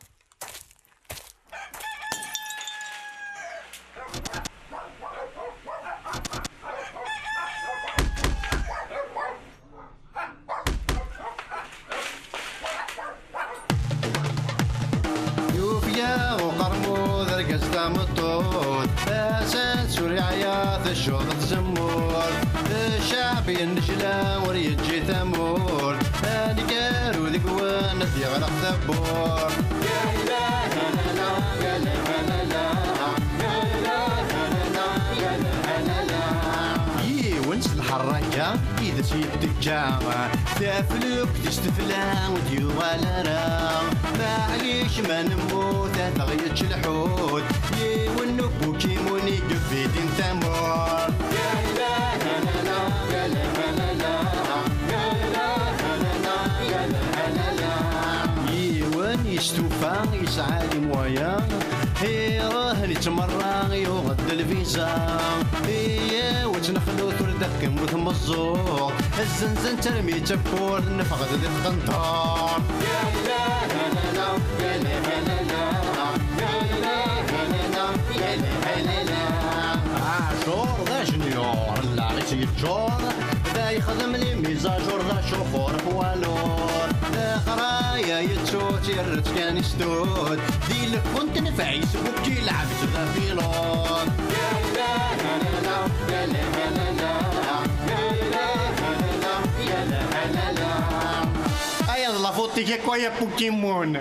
Yufeg-aɣ uqermud, argaz tameṭṭut, azal ur yeɛya, teccuḍ tzemmurt. Ccɛeb yennejla, ur yeǧǧi tamurt, aneggaru deg-wen ad d-yeɣleq tawwurt. Yiwen s lḥerraka i d as-yetteǧǧa, taflukt-is tefla, ur d-yuɣal ara. Maɛlic ma nemmut ad aɣ-yečč lḥut, yiwen n ubukimun i yebidin tamurt. Yiwen yestuf Yesɛa les moyens, iruḥ yettmerra, yuɣ-d lviza. Iyyawet nexlut ur d-qqim bu tmeẓẓuɣt. Zzenzen-tt armi d tawwurt, neffeɣ-d di tqenṭert. Aɛjur d ajenyur, llaɣ-is yeččur, da yexdem les mises à jour, d acuxur poids lourd. Leqraya yettu-tt, yerra-tt kan i stud. Di lfun tenfeɛ-is bukki, lɛebd d apilud. Aya d la faute-ik akk, ay a Pokémon.